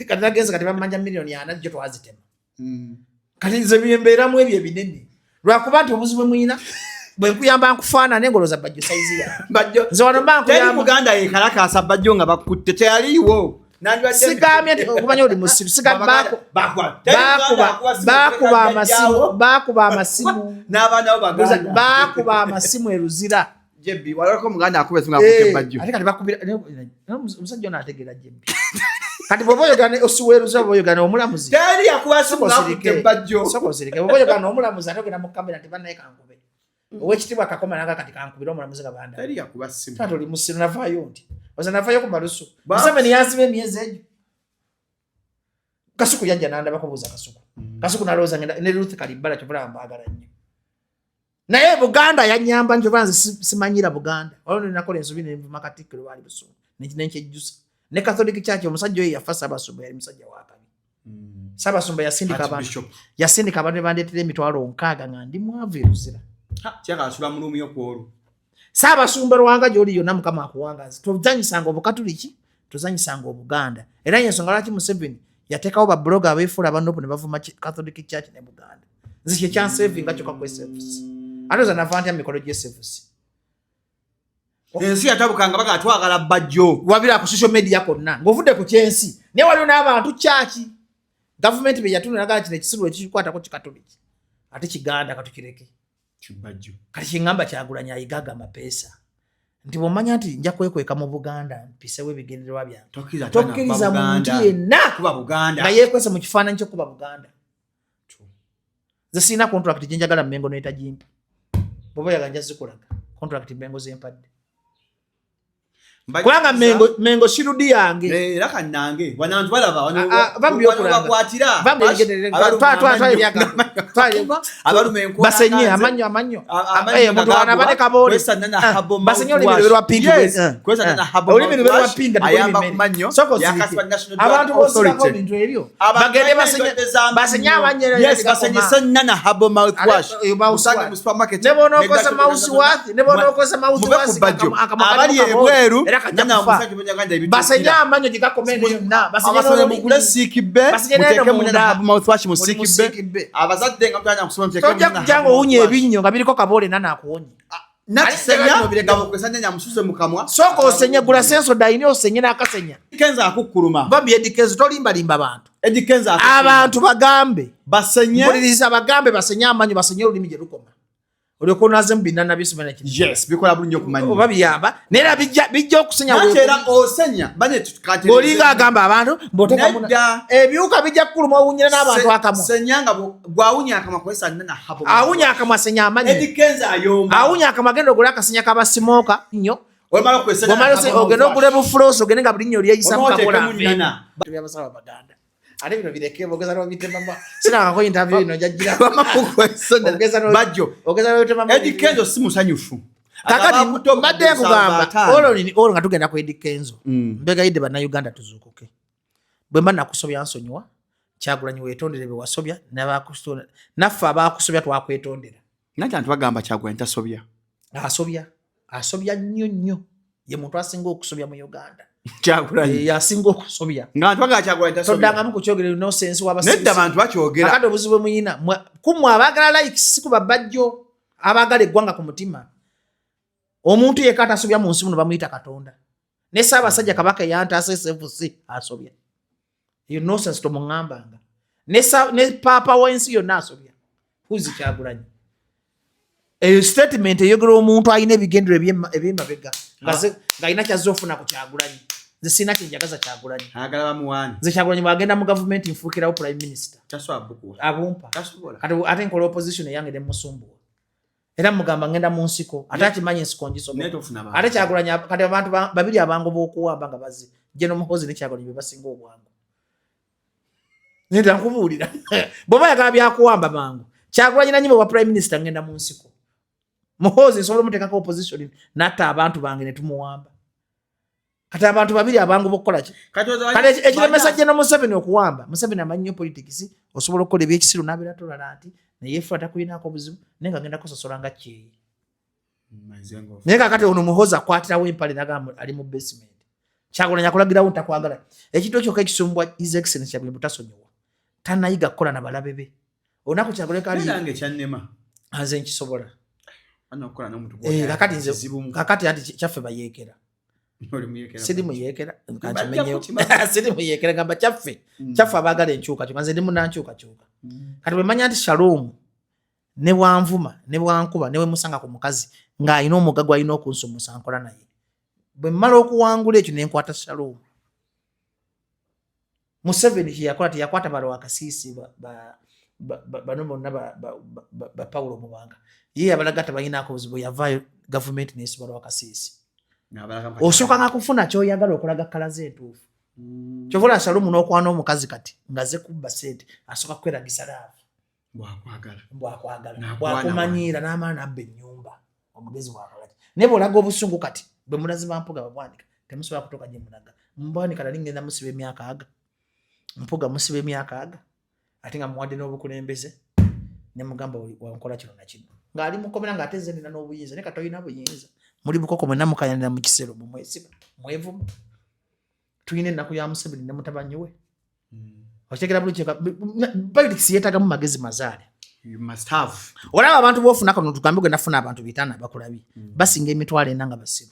kati nagenze kati bammanja miliyoni ana gyo twazitema. Kati nze bye mbeeramu ebyo ebinene. Lwakuba nti obuzibu bwe mulina, bwe nkuyamba nkufaanane ng'olowooza Bajjo sayizi yange. Bajjo. Nze wano mba Teri nkuyamba. Muganda yeekalakaasa Bajjo nga bakutte, teyaliiwo. Nandibadde Sigambye nti okumanya oli musiru. Sigambye Baganda bakuba. Teri Muganda akuba simu bakuba kuleka amasimu, jjajjaawo. bakuba amasimu. N'abaana bo Baganda. Bakuba amasimu e Luzira. Jebbi, walabako Muganda akuba esimu ng'akutte Eh, Bajjo. ate kati bakubira, ne, omusajja ono ategeera Jebbi. Kati bw'oba oyogera ne osiweeruza, oba oyogera n'omulamuzi. Teri yakuba simu Soko ng'akutte osirike. Bajjo. Soko osirike. Bw'oba oyogera n'omulamuzi ate ogenda mu kamera nti bannaye kankube. Owekitiibwa Kakoma nanga kati kankubire omulamuzi nga banda. Teri yakuba simu. Taata oli musiru, navaayo nti. Oza navaayo ku malusu. Ba- Museveni yansiba emyezi egyo. Kasuku yajja n'andabako, buuza Kasuku. Kasuku nalowooza ngenda ne Ruth Kalibbala, kyova olaba mbaagala nnyo. Naye Buganda yanyamba nti oba nze simanyira Buganda. Waliwo ne nakola ensobi ne nvuma Katikkiro baali busungu. Ne nkyejjusa. Ne Catholic Church, omusajja oyo yafa, Ssaabasumba yali musajja wa kabi. Ssaabasumba yasindika abantu Archbishop. yasindika abantu ne bandeetera 60,000 nga ndi mwavu e Luzira. Ha, kyaka asula mu room yo kwolwo. Ssaabasumba Lwanga gy'oli yonna, Mukama akuwangaza. Tozanyisanga Obukatuliki, tozanyisanga Obuganda. Era yensonga lwaki Museveni yateekawo ba blogger abeefuula aba NUP ne bavuma Catholic Church ne Buganda. Nze kye kyansevinga kyokka ku SFC. Ate oza nava ntya mu mikolo gy'SFC? Ensi yatabukanga baga twagala Bajjo. Wabira ku social media konna ng'ovudde ku kyensi, naye waliwo n'abantu kyaki gavumenti be yatunda nagala kino ekisiru ekikwatako Kikatoliki ate Kiganda katukireke. Kibajjo. Kati kyeŋŋamba, Kyagulanyi ayigaga amapeesa nti bw'omanya nti nja kwekweka mu Buganda mpisewo ebigendererwa byange, Tokkiriza tokkiriza muntu yenna kuba Buganda. nga yeekwese mu kifaananyi ky'okuba Buganda. Nze sirina contract gye njagala Mengo n'etagimpa. Bw'oba oyagala nja zikulaga contract Mengo zempadde, kubanga Mengo shield yange. Eh, era kannange wanantu balaba wano. Ah, ah, va mu wano byokulanga. bakwatira. Va mu byebigenderere. Abaluma Twa- amannyo. Abaluma Abaluma enkola basenye kanze. amannyo, amannyo. Amannyo Eh, omuntu nga wana abadde gaguba, kaboole. kwesa nana Ah, herbal basenye olulimi mouthwash. lwe lwa pink. Yes, Eh, kwesa eh. nana herbal Olulimi lwe lwa mouthwash, pink nga tekuli ayamba mmere. ku mannyo, Soko osirike. yakasibwa National Drug Abantu bosirako Authority. ebintu ebyo Abantu bagende balina basenye endwadde z'amannyo. basenye amannyo era Yes, tegakoma. basenyese nana herbal mouthwash. Ate, eh, mouthwash. Musange mu supermarket. Ne bw'onookozesa Ne mouthwash, ne bw'onookozesa Muve ku mouthwash, Bajjo. akamwa Abali kalimu kaboole. ebweru, Era kajja nana kufa. omusajja munyaganja ebituukira. Basenye amannyo gye gakoma eno yonna. Basenye Abasomero n'olulimi. mugule sick bay, Basenye n'eno muteekemu munda. nana herbal mouthwash mu Muli sick mu bay. sick bay. Abazadde nga mutanya kusoma muteekemu Tojja nana kujja herbal ng'owunya mouthwash. ebinnyo nga biriko kaboole nana akuwonye. Nakisenya Ate njagala nga bwokozesa nyanya musuze mu kamwa. Sooka osenye, gula Sensodyne osenye n'akasenya. Kenzo akukkuluma. Bambi Eddy Kenzo, tolimbalimba bantu. Eddy Kenzo akukkuluma. Abantu bagambe Basenye. Mpuliriza, bagambe basenye amannyo, basenye olulimi gye lukoma, olyoka onaze mu binana byesomera kino. Yes, bikola bulungi okumanyi. Oba biyamba, naye era bijja okusenya. Nate era osenya bane tukate. Ng'olinga agamba abantu mbw'oteekamu Nedda. Ebiwuka bijja kukuluma owunyira n'abantu akamwa. Senya nga bw'awunya akamwa kozesa nana herbal. Awunya akamwa, senya amannyo. Eddy Kenzo ayomba. Awunya akamwa, genda ogule akasenya k'abasimooka nnyo. Olumala okukozesa Bw'omala nana herbal ogende ogule mouthwash. bufulosi, ogende nga buli nnyo lyeyisa. Oba oteekemu nana. Byabasawo Abaganda ate bino bireke, ogeza n'obitemamu. Sirangako interview ino njajgira. Bama kukozesa nana. Ogeza Bajjo. ogeza n'obitemamu. Eddy Kenzo si musanyufu. Kakati Agamba akutte mbadde obukadde nkugamba 75. Olwo nga tugenda ku Eddy Kenzo, mbegayidde Bannayuganda tuzuukuke. Bwe mba nakusobya nsonyiwa. Kyagulanyi, weetondere bye wasobya, naffe abakusobya twakwetondera. Nanti anti bagamba Kyagulanyi tasobya. Asobya, asobya nnyo nnyo. Ye muntu asinga okusobya mu Uganda. Kyagulanyi. Ye asinga okusobya. Nga abantu bagamba Kyagulanyi tasobya. Toddangamu kukyogera, nonsense. Nedda, abantu bakyogera. Kakati obuzibu bwe muyina kummwe abaagala likes, si kuba Bajjo abaagala eggwanga ku mutima. Omuntu yekka atasobya mu nsi muno bamuyita Katonda ne Ssaabasajja Kabaka eyantaasa SFC asobya. Eyo nonsense tomuŋŋambanga. Ne paapa w'ensi yonna asobya. Huzi Kyagulanyi, eyo statement eyogera omuntu alina ebigendero ebyemabega ng'alina kyazza ofuna ku Kyagulanyi. Nze sirina kyenjagaza Kyagulanyi. Ayagala bamuwaani. Nze Kyagulanyi bwagenda mu gavumenti nfuukirawo prime minister. Tasobola bukuwa. Abumpa. Tasobola. Kati ate nkola opposition eyange nemusumbuwa, era mugamba ngenda mu nsiko, ate akimanyi ensiko Naye ngisobola. tofuna bantu. Ate Kyagulanyi, kati abantu babiri abangu b'okuwamba nga bazze, General Muhoozi ne Kyagulanyi, be basinga obwangu. Nenda nkubuulira, bw'oba yagala byakuwamba mangu, Kyagulanyi nanyuma wa prime minister ngenda mu nsiko. Muhoozi nsobola omuteekako opposition natta abantu bange ne tumuwamba. Kati abantu babiri abangu bokukola ki? Kati Kati ekiremesa General Museveni okuwamba, Museveni amanyi nnyo politics, osobola okukola ebyekisiru n'abeera tolala nti naye fe atakulinaako obuzibu, naye nga agenda kusosola nga kyeyi. Naye kakati ono Muhoozi akwatirawo empale nagamba ali mu basement. Kyagulanyi akulagirawo ntakwagala. Ekintu kyokka ekisumbwa His Excellence Kyagulanyi butasonyiwa, tanayiga kukola na balabe be. Olunaku Kyagulanyi kali nange kyannema. Nze nkisobola. Anna okukola n'omuntu Eh, kakati nze kizibu mu- kakati anti kyaffe bayeekera. Oli muyeekera. Siri muyeekera. Bajja Kankimenyewo. kukimanya. Siri muyeekera, gamba kyaffe, kyaffe abaagala enkyukakyuka. Nze ndi munankyukakyuka. Kati bwe manya nti Shalom ne bwanvuma ne bwankuba ne bwemusanga ku mukazi ng'alina omugga gwalina okunsumusa, nkola naye. Bwe mmala okuwangula ekyo nenkwata Shalom. Museveni kyeyakola teyakwata balo akasiisi bano bonna ba Paulo Mubanga, ye yabalaga tebalinaako buzibu, yavaayo gavumenti nesiba lwakasiisi. Osooka nga kufuna kyoyagala okulaga kalaze entuufu. Kyova olaba Salomu n'okwana omukazi kati nga ze kubba sente, asooka kweragisa love, bwakwagala, bwakumanyiira, n'amala nabba ennyumba. Omugezi bwakola ki? Naye bwolaga obusungu kati bwe mulazi bampuga babwanika, temusobola kutuuka gye mulaga. Mbwanika nali ngenda musiba emyaka aga, Mpuga musiba emyaka aga, ate nga muwadde n'obukulembeze ne mugamba wankola kino na kino ng'ali mukomera ng'ate nze nina n'obuyinza. Naye kati olina buyinza, muli bukoko mwenna mukayanira mu kisero, mumwesiba mwevuma. Tulina ennaku ya Museveni ne mutabanyi we. Okitegera bulungi? Politics yeetagamu magezi mazaale. Olaba abantu bofuna kano, tugambe gwe nafuna abantu 500 abakulabye, basinga 400,000 nga basiru.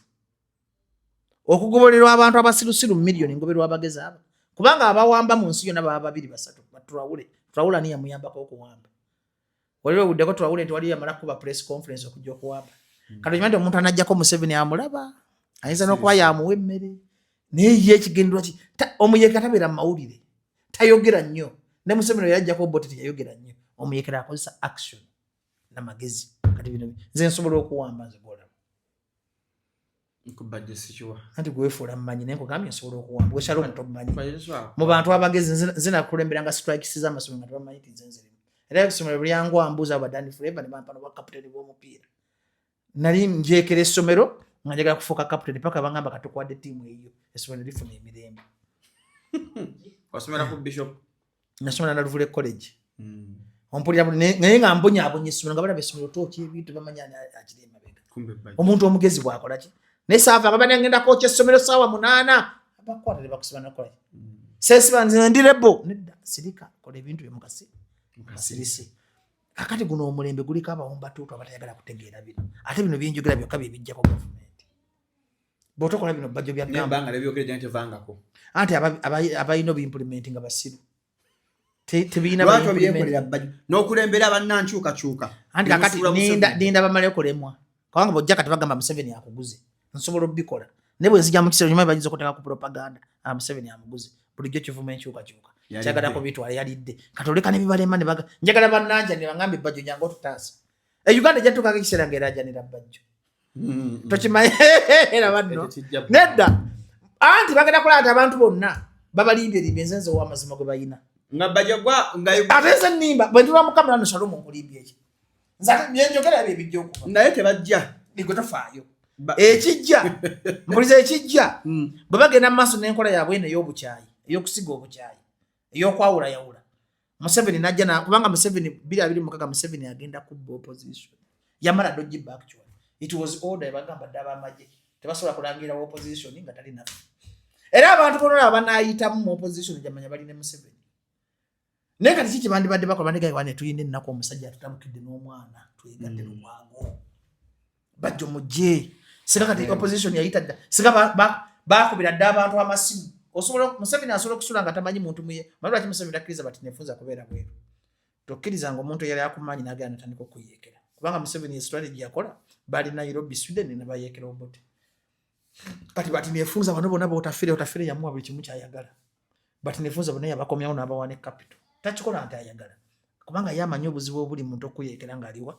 Okugobererwa abantu abasirusiru miliyoni, ngoberwa abagezi abo, kubanga abawamba mu nsi yonna baba babiri basatu. Batulawule tulawula ani yamuyambako okuwamba? Waliwo owuddeko tulawule nti waliyo yamala kuba press conference okujja okuwamba? Kati okimanyi nti omuntu anajjako Museveni amulaba ayinza n'okuba yamuwa emmere, naye ye ekigendererwa ki? Omuyekera tabeera mu mawulire, tayogera nnyo. Ne Museveni yajjako Obote teyayogera nnyo. Omuyekera akozesa action namagezi. Kati bino nze nsobola okuwamba, nze gwolaba. Anti gwefuula mumanyi, naye nkugambye nsobola okuwamba. Gwe Shalom tomumanyi mu bantu abagezi. Nze nakulemberanga strikes z'amasomero nga tebamanyi ti nze nzirimu, era essomero lyangwa mbuuza abo badani Flavor ne bampa nobwa kaputeni bw'omupiira. Nali njekera essomero nga njagala kufuuka kaputeni paka bangamba katukuwadde ttiimu eyo, essomero lifuna emirembe. Wasomera ku Bishop? Nasomera Naluvule College. Ompulira naye nga mbonyaabonya essomero nga balaba essomero tooki ebintu bamanya ani akiri emabega. Omuntu omugezi bwakola ki? Naye saava nga banagenda kwokya essomero saawa 8, abakwata ne bakusiba nakola ki? Sesiba nze ndi rebel. Nedda, sirika, kola ebintu bye mukasi mukasirise. Kakati guno omulembe guliko abawumbatuutu abatayagala kutegeera bino, ate bino byenjogera byokka bye bijjako gavumenti. Bw'otokola bino bajjo bya gamba nga. Anti abalina obiimplement nga basiru. Tebirina. Lwaki obyekolera bajjo n'okulembera bannankyukakyuka? Anti kakati ninda bamale okulemwa, kubanga bwojja kati bagamba Museveni akuguze. Nsobola obikola, naye bwe nzija mu kiseera nyuma bayinza okuteeka ku propaganda, ah, Museveni amuguze, bulijjo kivuma enkyukakyuka, kyagala kubitwala, yalidde. Kati oleka ne bibalema ne baga njagala bannanja ne baŋŋamba ebbajjo jangu otutaasa. E Uganda ejjatuukako ekiseera ng'erajanira bbajjo. Tokimanyi era banno nedda, anti bagenda kulaba nti abantu bonna babalimbye limbye. Nze ow'amazima gwe bayina. Nga bajjo gwa nga ate nze nnimba bwe ntula mu kamera no. Salomu, nkulimbye eki? Nze ate byenjogera ebyo ebijja okuba. Naye tebajja. Gwe tofaayo. Ekijja mpuliza, ekijja bwe bagenda mu maaso n'enkola yaabwe eno ey'obukyayi, ey'okusiga obukyayi, ey'okwawulayawula, Museveni najja na kubanga Museveni 2026 Museveni agenda kubba opposition. Yamala dogibba. Actually it was order, ebagamba dde abamagye tebasobola kulangirira opposition nga tali naffe. Era abantu bonna abanaayitamu mu opposition jamanya bali ne Museveni. Naye kati kiki bandibadde bakola? Bandigaye wane tulina ennaku, omusajja atutabukidde n'omwana, twegatte Lukwago bajjo mujje. Singa kati opposition yayita dda, singa bakubira dda abantu amasimu. Osobola, Museveni asobola okusula nga tamanyi muntu muye. Manyi lwaki Museveni takkiriza bati nefunza kubeera bweru? Tokkiriza nga omuntu eyali akumanyi nagenda natandika okuyeekera, kubanga Museveni strategy yakola bali Nairobi, Sweden, ne bayeekera Obote. Kati bati nefunza bano bonna botafire, otafire yamuwa buli kimu kyayagala. Bati nefunza bonna yabakomyawo n'abawa ne capital. Takikola nti ayagala, kubanga ye amanyi obuzibu obuli muntu okuyeekera ng'aliwa.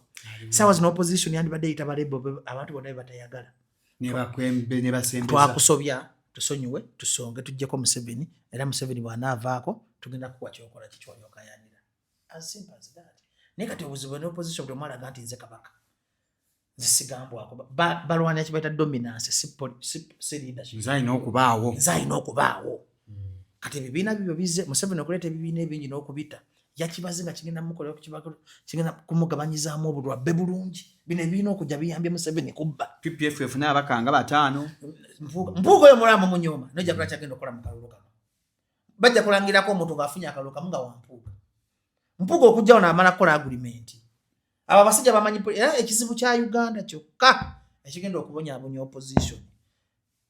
Saawa zino opposition yandibadde eyita ba rebel, abantu bonna be batayagala. Ne basembeza. Twakusobya, tusonyiwe, tusonge tuggyeko Museveni, era Museveni bw'anaavaako tugenda kukuwa kyokola kikyoli okayanira. As simple as that. Naye kati obuzibu ne opposition, buli omu alaga nti nze kabaka, nze sigambwako. Balwanira kibaita dominance, si leadership. Nze alina okubaawo. Nze alina okubaawo. Kati ebibiina bibyo bize Museveni okuleeta ebibiina ebingi n'okubita yakibaze nga kigenda mukolera, kigenda kumugabanyizaamu obulwabbe bulungi. Bino ebibiina okujja biyambye Museveni kubba. PPF efune abakanga 5. Mpuuga oyo mulamu munyooma, nojja kula kyagenda okukola mu kalulu kano. Bajja kulangirako omuntu ng'afunye akalulu kamu nga wampuuga. Mpuuga okujjawo n'amala kukola agreement. Abo abasajja bamanyi era ekizibu kya Uganda kyokka ekigenda okubonyaabonya opposition,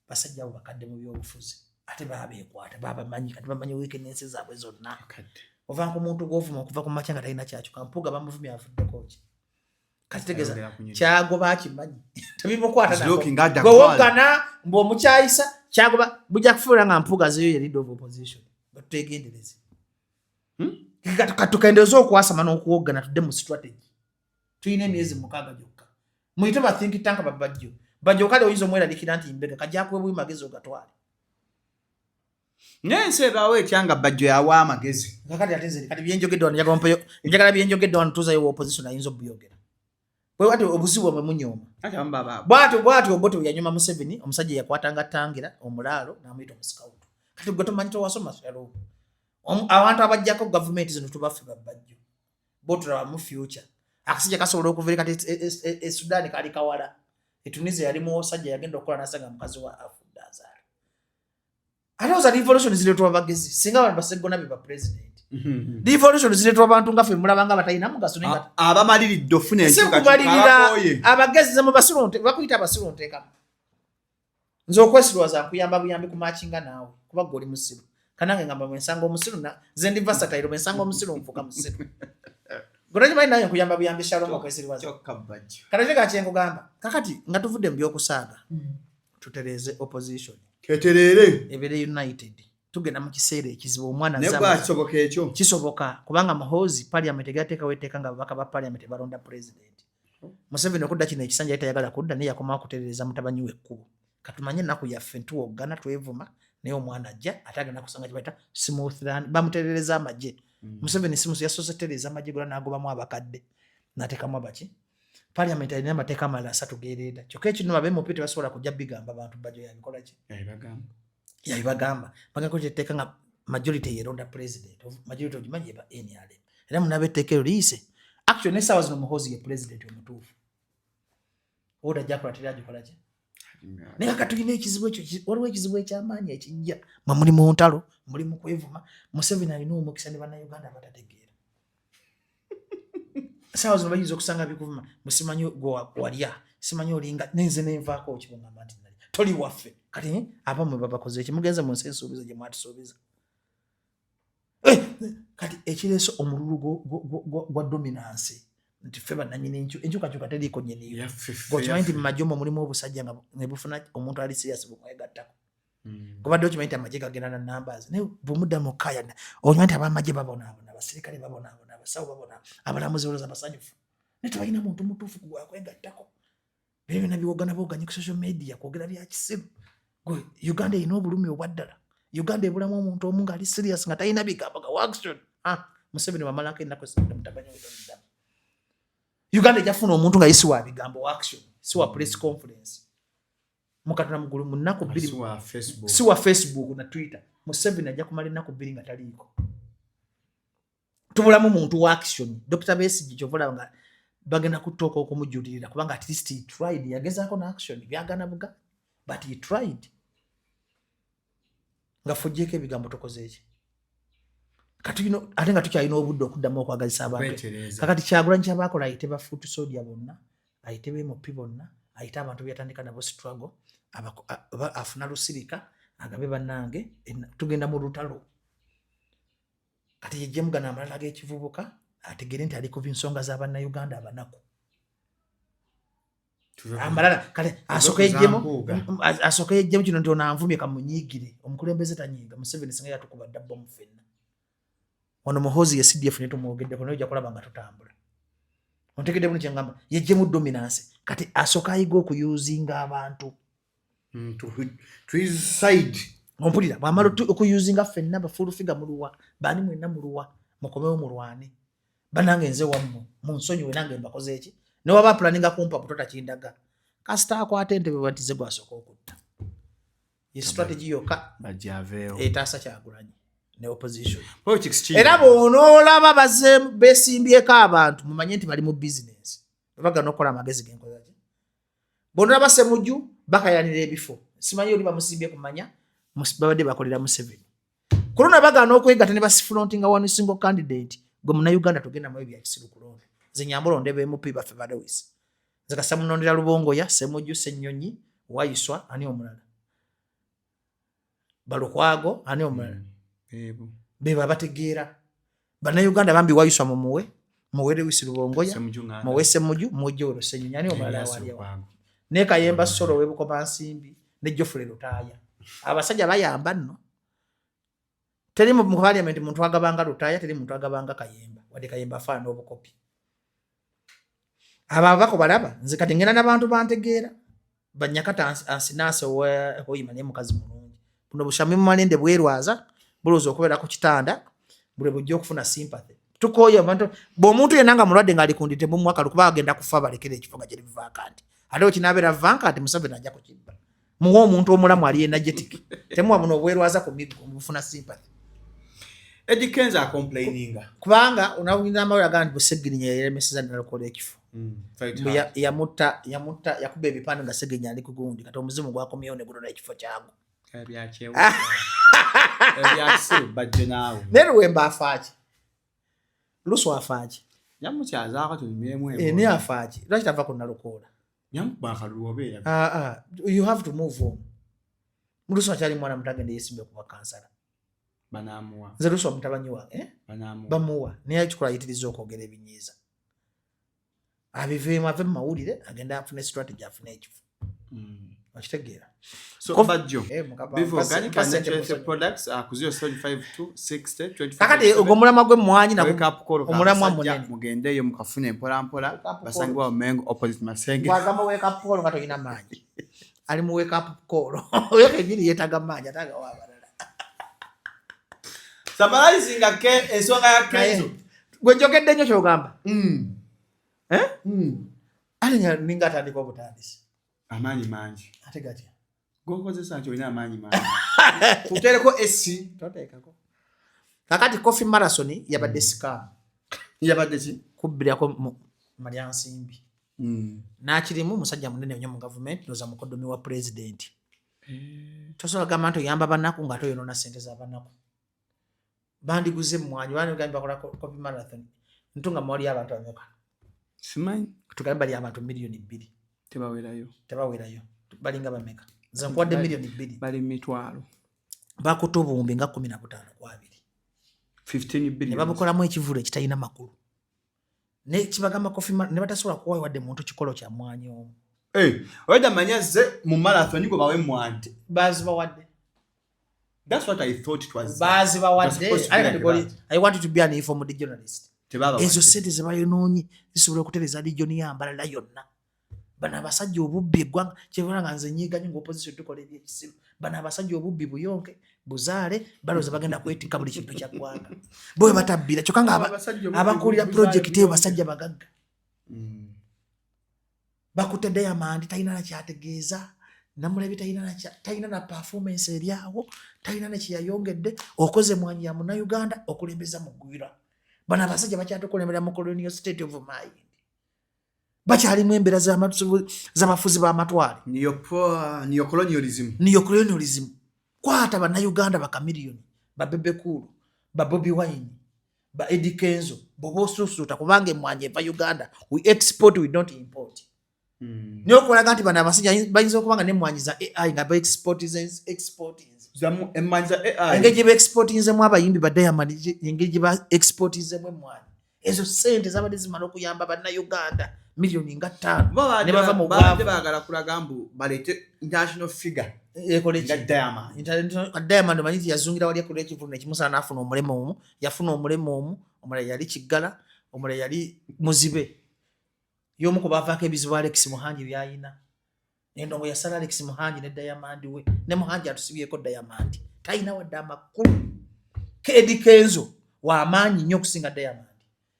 basajja abo bakadde mu byobufuzi, ate babeekwata, babamanyi, kati bamanyi weakness zaabwe zonna. Ova ku muntu gwovuma okuva ku makya nga talina kyakyuka. Mpuuga bamuvumye, avuddeko ki? Kati tegeeza kyagoba akimanyi tebimukwata. Gwewoggana mbu omukyayisa, kyagoba bujja kufuula nga Mpuuga zeyo ye leader of opposition. Batutegendereze. Katukendeeze okwasama n'okuwoggana, tudde mu strategy. Tulina emyezi 6 gyokka. Muyite ba think tank babajjo. Bajjo kale oyinza omweralikira nti mbega kajja kuweebwa magezi ogatwale. Naye ensi ebaawo etya nga Bajjo yawa amagezi? Kakati ate nze kati byenjogedde wano njagala mpeyo, njagala byenjogedde wano tuzayo wa opposition ayinza obyogera. Bwe bwatyo obuzibu bwamwe munyooma. Ate abamu baba- Bwatyo bwatyo Obote bwe yanyoma Museveni, omusajja yakwatanga tangira omulaalo n'amuyita omusikawutu. Kati gwe tomanyi, towasoma Shalom. Abantu abajjako gavumenti zino tubaffe babajjo. Bo tulaba mu future. Akasajja kasobola okuva eri kati e Sudan kali kawala. E Tunisia yali muwosajja yagenda okukola n'asanga mukazi wa afudde azaala. Ate oza revolution zireetwa abagezi singa abantu baseggona be ba president. Revolution zireetwa abantu nga ffe mulaba nga batalina mugaso naye nga Abamaliridde ofuna si enkyukakyuka, kumalirira abakooye. Abagezi ze mubasiru bakuyita abasiru nteekamu. Nze okwesirwaza nkuyamba buyambi kumakinga naawe kuba gwe oli musiru. Kanange ngamba mwensanga omusiru nze ndi versatile, mwensanga omusiru nfuuka musiru. Gwe tokimanyi nange nkuyamba buyambi Shalom okwesirwaza. Kyokka Bajjo. Kati kye kye nkugamba. Kakati nga tuvudde mu by'okusaaga, tutereeze opposition. Ketereere. Ebeere united. Tugenda mu kiseera ekizibu omwana Naye azze bwakisoboka ekyo? Kisoboka kubanga Muhoozi parliament egateekawo etteeka nga ababaka ba parliament balonda president. Museveni okudda kino ekisanja yali tayagala kudda naye yakomawo kutereereza mutabani we ekkubo. Katumanye ennaku yaffe tuwoggana twevuma naye omwana ajja ate agenda kusanga kye bayita smooth run, bamutereereza amagye. Museveni simusu yasoose tereeza amagye gonna n'agobamu abakadde n'ateekamu abaki. Parliament alina amateeka amalala 3 geereeta. Kyokka ekino aba MP tebasobola kujja bigamba bantu Bajjo yabikola ki? Yabibagamba. Yabibagamba. Bagamba ko etteeka nga majority yeronda president. Majority ogimanyi eba NRM. Era munaba etteeka eryo liyise. Actually n'essaawa zino Muhoozi ye president omutuufu. Oda ajja kukola teri agikola ki? Naye kaka tulina ekizibu ekyo, waliwo ekizibu eky'amaanyi ekijja. Mwe muli mu ntalo, muli mu kwevuma. Museveni alina omukisa ne bannayuganda abatategeera. Essaawa zino bayinza okusanga bikuvuma, musimanyi gwe walya, simanyi olinga, nenze nenvaako kibungamba nti nali. Toli waffe. Kati abamwe babakoze eki, mugenze mu nsi ensuubiza gye mwatusuubiza. Kati ekireese omululu gwa dominance nti ffe bannannyini enkyukakyuka teriiko nnyiniyo. Yaffe ffe, Gwe okimanyi nti yaffe. mu magye omwo mulimu obusajja nga ne bufuna omuntu ali serious bumwegattako. Gobadde okimanyi nti amagye gagenda na numbers, naye bw'omudda mu kkaaya okimanyi nti ab'amagye babonaabona, abasirikale babonaabona, abasawo babonaabona, abalamuzi balowooza basanyufu. Naye tebalina muntu mutuufu ku gwakwegattako. Bino byonna biwogana bwoganyi ku social media kwogera bya kisiru. Gwe Uganda erina obulumi obwa ddala. Uganda ebulamu omuntu omu ng'ali serious nga talina bigambo ga action. Museveni wamalako ennaku 3 mutabani we toliddamu. Uganda ejja kufuna omuntu nga ye si wa bigambo wa action, si wa press conference. Mukatuna mugulu mu nnaku 2 Si wa Facebook. Si wa Facebook na Twitter. Museveni ajja kumala ennaku 2 nga taliiko. Tubulamu muntu wa action. Dr. Besigye kyova olaba nga bagenda kutuuka okumujulirira kubanga at least he tried, yagezaako na action, byagaana buga, but he tried. Nga fujjeeko ebigambo tukoze eki? Kati ate nga tukyalina obudde okuddamu okwagazisa abantu. Kwetereza. Kakati Kyagulanyi ky'abaakola ayite ba foot soldier bonna, ayite ba MP bonna, ayite abantu be yatandika nabo struggle, afuna lusirika, agabe bannange, tugenda mu lutalo. Kati ye jemu gano amalala g'ekivubuka, ategeere nti ali ku nsonga za bannayuganda abanaku. Amalala, kale Tuve asooke ku Zampuuga. asooke yeggyemu kino nti ono anvumye kamunyiigire. Omukulembeze tanyiiga. Museveni singa yatukuba dda bbomu ffenna. Wano Muhoozi ye CDF ne tumwogeddeko naye ojja kulaba nga tutambula. Ontegedde buno kye ngamba? Yeggyemu dominance. Kati asooke ayiga okuyuzinga abantu. To his side. Ompulira, bw'amala okuyuzinga ffenna bafull figure muluwa, baani mwenna muluwa, mukomewo mulwane. Bannange nze wammwe, munsonyiwe nange mbakoze eki? Ne waba apulaninga kumpa buto takindaga. Kasita akwata entebe bw'ati ze gw'asooka okutta. Ye strategy yokka Bajja aveewo. etaasa Kyagulanyi ne opposition. Politics ki? Era bw'onoolaba bazze beesimbyeko abantu, mumanye nti bali mu business. Bagana okukola amagezi g'enkola ki? Bw'onoolaba Ssemujju bakayanira ebifo. Simanyi oli bamusimbye kumanya, babadde bakolera Museveni. Ku luno bagaana okwegatta ne basifrontinga one single candidate. Gwe munnayuganda togenda mu ebya kisiru kulonda. Nze nyamulonde ba MP baffe ba Lewis. Nze kasita munondera Lubongoya, Ssemujju, Ssennyonyi, Waiswa, ani omulala? Balukwago, ani omulala? Beebo. Beebo abategeera. Bannayuganda bambi Waiswa mumuwe, muwe Lewis Lubongoya, Ssemujju Nganda. muwe Ssemujju, muwe Joel Ssennyonyi, ani omulala Elias awali awo? Lukwago. Ne Kayemba Solo w'e Bukomansimbi ne Geoffrey Lutaaya. Abasajja bayamba nno. Teri mu parliament muntu agabanga Lutaaya, teri muntu agabanga Kayemba, wadde Kayemba afaana obukopi. Abo ababako balaba nze kati ngenda n'abantu bantegeera, banyakata ansinanse owoyima, naye mukazi mulungi. Buno bushami mumalende bwerwaza, bulowooza okubeera ku kitanda buli bujja okufuna sympathy. Tukooye abantu. Bw'omuntu yenna nga mulwadde ng'ali ku ndiri, temumuwa kalulu, kuba agenda kufa balekere ekifo nga kiri vacant. Ate wekinaabeera vacant, Museveni ajja kukibba. Muwe omuntu omulamu ali energetic, temuwa buno obwerwaza ku miggo mubufuna sympathy. Eddie Kenzo acomplaininga. Kubanga onawulira amawulire agamba nti Busegirinya yayeremeseza Nalukola ekifo. Mbu yamutta, yamutta, yakuba ebipande nga Segirinya ali ku gundi. Kati omuzimu gwakomyewo ne gunona ekifo kyagwo. Ebyakisiru bajje naawe. Naye Luwemba afaaki? Lusu afaaki? Yamukyazaako tunyumyemu. Eh, naye afaaki? Lwaki tava ku Nalukoola? Yamukuba akalulu obeera. Ah, ah, you have to move on. Lusu akyali mwana muto, agenda yesimbe kuba kansala. Banaamuwa. Nze Lusu omutabanyi wange, eh? Banaamuwa. Bamuwa, naye ekikola ayitiriza okwogera ebinyiiza. Abiveemu, ave mu mawulire, agende afune strategy, afune ekifo. Okitegeera? So Bajjo. Eh, mukama, Bivo organic mpa and sente natural musonyiwe. products ku 0752 60 25. Kakati ogwo omulamwa gw'emmwanyi nagwo Wake up call omulamwa kabasajja, munene. Mugendeeyo mukafune mpola mpola. Wake up call. Basangibwa mu Mengo opposite Masenge. Bwagamba wake up call nga tolina maanyi, ali mu wake up call oyo kenyini yeetaaga maanyi, ate agawa abalala. Summarizing ke ensonga ya Kenzo. Gwe njogedde nnyo kyogamba. Eh? Ate ninga atandika obutandisi. Amaanyi mangi. Ate gatya? Gokozesa nti olina amaanyi mangi. Tuteereko AC. Toteekako. Kakati coffee marathon yabadde scam. Yabadde ki? Kubbirako malyansimbi. N'akirimu musajja munene nnyo mu gavumenti, ndowooza mukoddomi wa pulezidenti. Tosobola gamba nti oyamba banaku ng'ate oyonoona ssente z'abanaku. Bandiguze emmwanyi, bandigambye bakola coffee marathon ntunga mwali abantu bameka? Simanyi. Tugambe bali abantu 2 miliyoni. Tebawerayo. Tebawerayo, balinga bameka? Nze nkuwadde 2 miliyoni. Bali mu mitwalo. Bakutte obuwumbi nga 15 ku 20. 15 Ne billion. babukolamu ekivulu ekitalina makulu, ne kibagamba coffee ne batasobola kuwa wadde muntu kikolo kya mwanyi omu. Eh, oyeda manya ze mu marathon gwe bawe emmwanyi. Bazibawadde. That's what I thought it was. Bazibawadde. It was supposed to be like that. I want you to be an informed journalist. Tebabawadde. Ezo sente zebayonoonye zisobola okutereza region ya Mbarara yonna. Bano abasajja obubbi eggwanga, kyebala nga nze nyiiga nnyo nga opposition tukola ebyekisiru. Bano abasajja obubbi buyonke buzaale, balowooza bagenda kwetikka buli kintu kya ggwanga bo bwe batabbira, kyokka nga Abasajja obubbi abakulira buzaale project eyo buyonke. basajja bagagga. Bakutte Diamond, talina nakyategeeza, namulabi talina na performance eri awo, talina nekyeyayongedde. Okoze mwanyi ya Munnayuganda okulembeza mugwira. Bano abasajja bakyatukulembera mu colonial state of mind, bakyalimu embeera z'abafuzi b'amatwale. Neocolonialism. Neocolonialism. Kwata Bannayuganda bakamiliyoni, ba Bebe Cool, ba Bobi Wine, ba Eddie Kenzo, bwoba osusuuta, kubanga emwanyi eva Uganda. We export, we don't import. Naye okulaga nti bano abasajja bayinza okuba nga nemwanyi za AI nga baexportinze. Zamu emmanyi za AI. Engeri gye baexportinzemu abayimbi ba Diamond, engeri gye baexportinzemu emwanyi, ezo sente zabadde zimala okuyamba Bannayuganda miliyoni nga 5 Bo ne bava mu babadde bwavu. Baagala kulaga mbu baleete international figure Ekole nga ki? Diamond. Diamond omanyi nti yazungira wali ekola ekivulu nekimusala n'afuna omulema omu, yafuna omulema omu, omulala yali kiggala, omulala yali muzibe. Y'omu ku baavaako ebizibu Alex Muhangi byayina. Endongo yasala Alex Muhangi ne Diamond we, ne Muhangi atusibyeko Diamond talina wadde amakulu. Eddie Kenzo wamaanyi nnyo okusinga Diamond.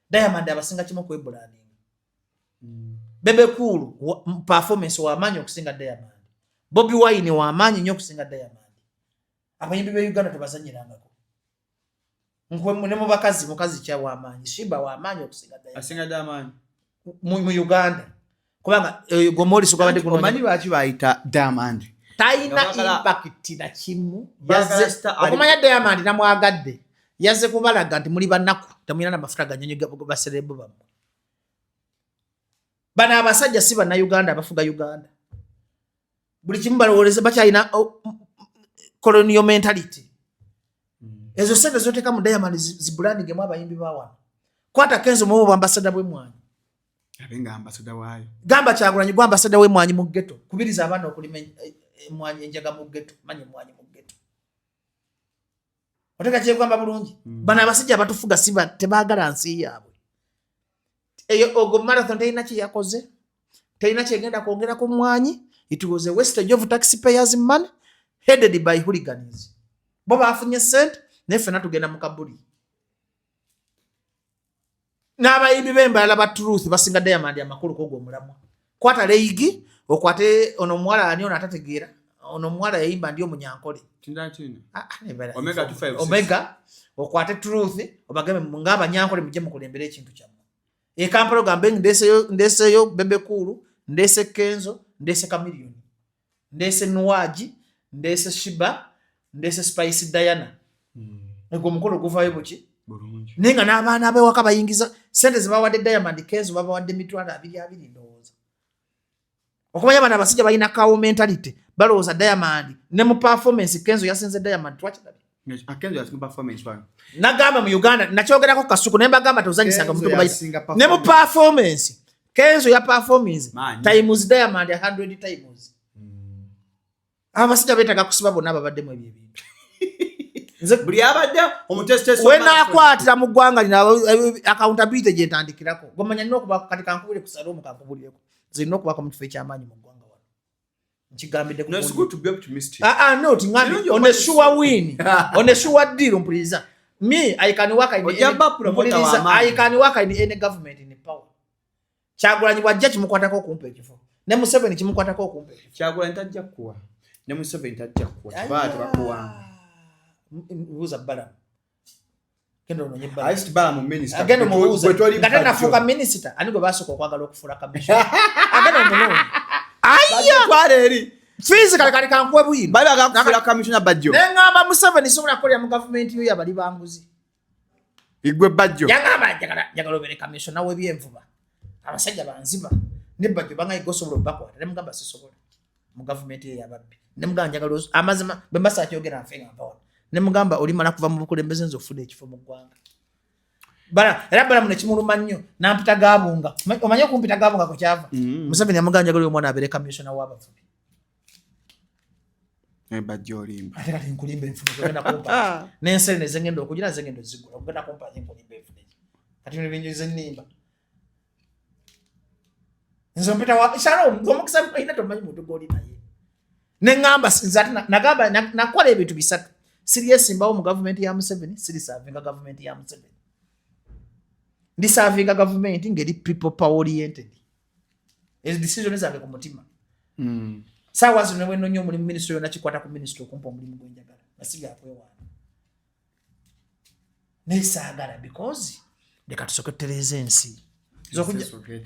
Diamond abasinga kimu okwebrandinga. Bebe Cool performance wamaanyi okusinga Diamond. Bobi Wine wamaanyi nnyo okusinga Diamond. Abayimbi be Uganda tebazanyirangako. Ne mu bakazi, mukazi kya wamaanyi, Sheebah wamaanyi okusinga Diamond. Asinga Diamond. Mu Uganda, kubanga gomolisi gwabadde Omanyi gunoonya lwaki bayita Diamond? Talina Nga baagala- impact na kimu. Baagala Yazze star ali- okumanya Diamond namwagadde, yazze kubalaga nti muli banaku, temulina namafuta ganyonyi baserebu bammwe. Bano abasajja si Bannayuganda abafuga Uganda. Buli kimu balowoleza bakyalina, oh, colonial mentality. Ezo sente zoteeka mu Diamond zibrandingemu abayimbi ba wano. Kwata Kenzo, muwe obwambasada bw'emmwanyi. Abe nga ambasada waayo. Gamba Kyagulanyi, gwe ambasada w'emmwanyi mu ghetto, kubiriza abaana okulima emwanyi, enjaga mu ghetto, manya emmwanyi mu ghetto. Oteka kyegamba bulungi. Bano abasajja abatufuga siba tebaagala nsi yaabwe. Eyo ogwo marathon terina kye yakoze, terina kyegenda kwongera ku mwanyi. It was a wastage of taxpayers money headed by hooligans. Bo bafunye sente, naye ffenna tugenda mu kabuli. N'abayimbi b'embalala ba Truth basinga Diamond amakulu kogwo omulamwa. Kwata leigi okwate ono omuwala ani ono atategeera, ono omuwala yayimba ndi omunyankole. Ah, ah, Omega 256. Omega okwate Truth obagambe ng'abanyankole mujje mukulembere ekintu kyammwe. E Kampala ogambe ndeseyo Bebe Cool, ndese Kenzo, ndese Chameleone, ndese Nwagi, ndese Shiba, ndese Spice Diana. Egwo omukolo guvaayo buki? Naye nga n'abaana ab'ewaka bayingiza sente zebawadde Diamond Kenzo babawadde 220,000 ndowooza. Okumanya bano abasajja balina cow mentality, balowooza Diamond ne mu performance Kenzo yasinze Diamond, twakirabye. Nagamba mu Uganda nakyogerako Kasuku naye mbagamba tozanyisanga Kenzo muntu gwe bayita. yasinga Ne mu performance Kenzo ya performance Maanyi. times Diamond 100 times. Abasajja beetaaga kusiba bonna ababaddemu ebyo ebintu. Nze Buli abadde omutesitesi wenaakwatira mu ggwanga lino accountability gye ntandikirako gomanya nina okuba kati kankubulire ku Salomu, kankubulireko nze nina okubaako mu kifo ekyamaanyi mu ggwanga wano nkigambidde ku No, it's gundi. good to be optimistic. Ah, ah, no, tingambye Kirungi on a okuba sure win, on a sure deal, mpuliriza. Me, I can work in Ojja any, ba promoter mpuliriza, w'amaanyi. I can work in any government in power. Kyagulanyi bw'ajja kimukwatako okumpa ekifo, ne Museveni kimukwatako okumpa ekifo. Kyagulanyi tajja kuwa ne Museveni tajja kuwa, tebaa tebakuwanga. Buuza Balamu, genda ononye Balamu. Aist Balamu minister. Agenda omubuuza Gwe toli nga tanafuuka bajjo. minisita, ani gwe basooka okwagala okufuula kamishona? Agenda omunoonye. Aya Twala eri. Physically kati kankuwe bwino. Bali bagala kufuula commissioner Bajjo. Ne ŋŋamba Museveni sobola kukolera mu gavumenti yo yabali banguzi. Igwe Bajjo. Yagamba njagala obeere kamishona w'ebyenvuba, abasajja banziba ne Bajjo bangaye gosobola obbakwata. Ne mugamba sisobola mu gavumenti yo yababbi. Ne mugamba njagala amazima bwe mba saakyogera nfe nga nva wano. Ne mugamba olimala kuva mu bukulembeze nze ofuna ekifo mu ggwanga. Bala era Balamu ne kimuluma nnyo n'ampita Gabunga. Omanyi okumpita Gabunga kwe kyava? Museveni yamugamba njagala oyo omwana abeere kamishona w'abavubi. Bajjo olimba. Ate kati nkulimba enfuno ogenda kumpa n'ensene zengenda okugira zengenda ozigula ogenda kumpa ate nkulimba enfuno eki. Kati bino bintu nze nnimba. Nze mpita wa Shalom, omukisa gw'olina tomanyi muntu gw'oli naye. Ne ŋŋamba nze ate nagamba nakola ebintu bisatu. Siryesimbawo mu gavumenti ya Museveni, sirisavinga gavumenti ya Museveni. Ndisavinga gavumenti ng'eri people power oriented. Ezo decision zange ku mutima. Saawa zino bwe nnoonya omulimu minisitule yonna kikwata ku minisitule okumpa omulimu gwe njagala nga si byakwewaana. Naye saagala because leka tusooke tutereeze ensi. Nze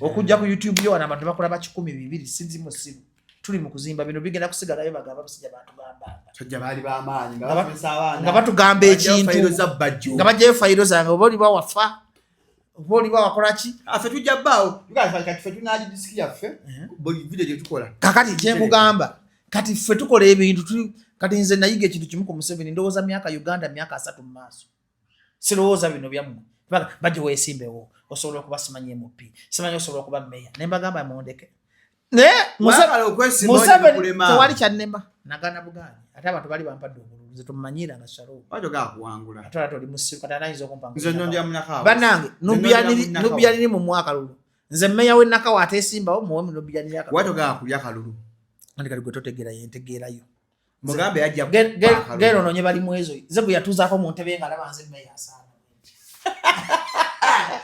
okujja ku YouTube yo wano abantu bakulaba 200 sinzi musiru. Tuli mu kuzimba bino bigenda kusigalayo bagamba abasajja batugambanga. Sajja baali b'amaanyi nga Nga bafesa abaana. nga batugamba Bajjayo ekintu. fayiro za Bajjo. Nga bajjayo fayiro zange oba oliba wafa oba oliba wakola ki? Ffe tujja bbaawo. Kati ffe tulina disiki yaffe buli video gye tukola. Kakati kye nkugamba kati ffe tukola ebintu kati nze nayiga ekintu kimu ku Museveni ndowooza myaka Uganda myaka 30 mu maaso. Sirowooza bino byammwe. Bajja weesimbewo osobola okuba simanyi MP, simanyi osobola okuba meya. Ne mbagamba mundeke. Naye Mwagala okwesimbawo Museveni ne mukulema. tewali kyannema nagana bugaanyi. Ate abantu bali bampadde obululu nze tomumanyiira nga Shalom. Bajjo gakuwangula. Ate ate oli musiru kati anayinza okumpa Nze nnondera Munakawa. Bannange, Nze nnondera Munakawa. Nubian mu mwaka luno. Nze meya w'e Nakawa ateesimbawo muwe mu Nubian akalulu. Watu gakulya kalulu. Andi kati gwe totegeera yentegeerayo. Mugambe yajja kuba akalulu. Genda onoonye bali mu ezo. Nze gwe yatuuzaako mu ntebe ng'alaba nze meya asaana.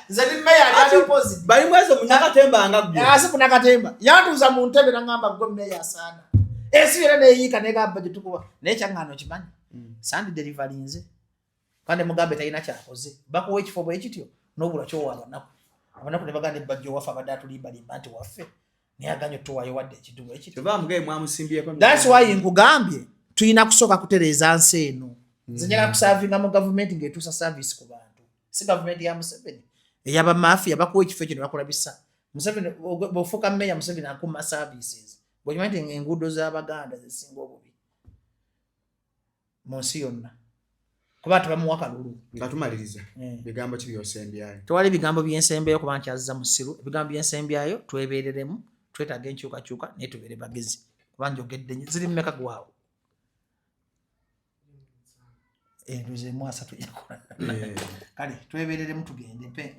Nze ndi meya ali Ati, opposite. Bali mu ezo Munakatemba nga ggwe. Asi Munakatemba. Yantuuza mu ntebe n'aŋŋamba ggwe meya asaana. Ensi yonna neeyiika n'egamba gye tukuba. Naye kyaŋŋaano okimanyi. Sandi delivery nze. Kandi mugambe talina kyakoze. Bakuwa ekifo bwe kityo n'obulwa ky'owa abanaku. Abanaku ne bagamba ne Bajjo waffe abadde atulimbalimba nti waffe. Naye aganye otuwaayo wadde ekintu bwe kityo. Kyova mugaye mwamusimbyeko. That's why nkugambye tulina kusooka kutereeza nsi eno. Nze njagala kusaavinga mu gavumenti ng'etuusa service ku bantu. Si gavumenti ya Museveni. Ey'abamafia bakuwa ekifo ekyo ne bakulabisa. Museveni bw'ofuuka meya Museveni akuuma services. Bw'okimanyi nti enguudo z'Abaganda zisinga obubi mu nsi yonna. Kuba tebamuwa kalulu. Nga tumaliriza, bigambo ki by'osembyayo? Tewali bigambo by'ensembyayo kuba nkyazza musiru. Ebigambo by'ensembyayo twebeereremu, twetaaga enkyukakyuka naye tubeere bagezi. Kuba njogedde nnyo. Ziri mmeka gwawo? Endoze emu 30 ejakola. Eh. Kale twebereremu tugende mpe.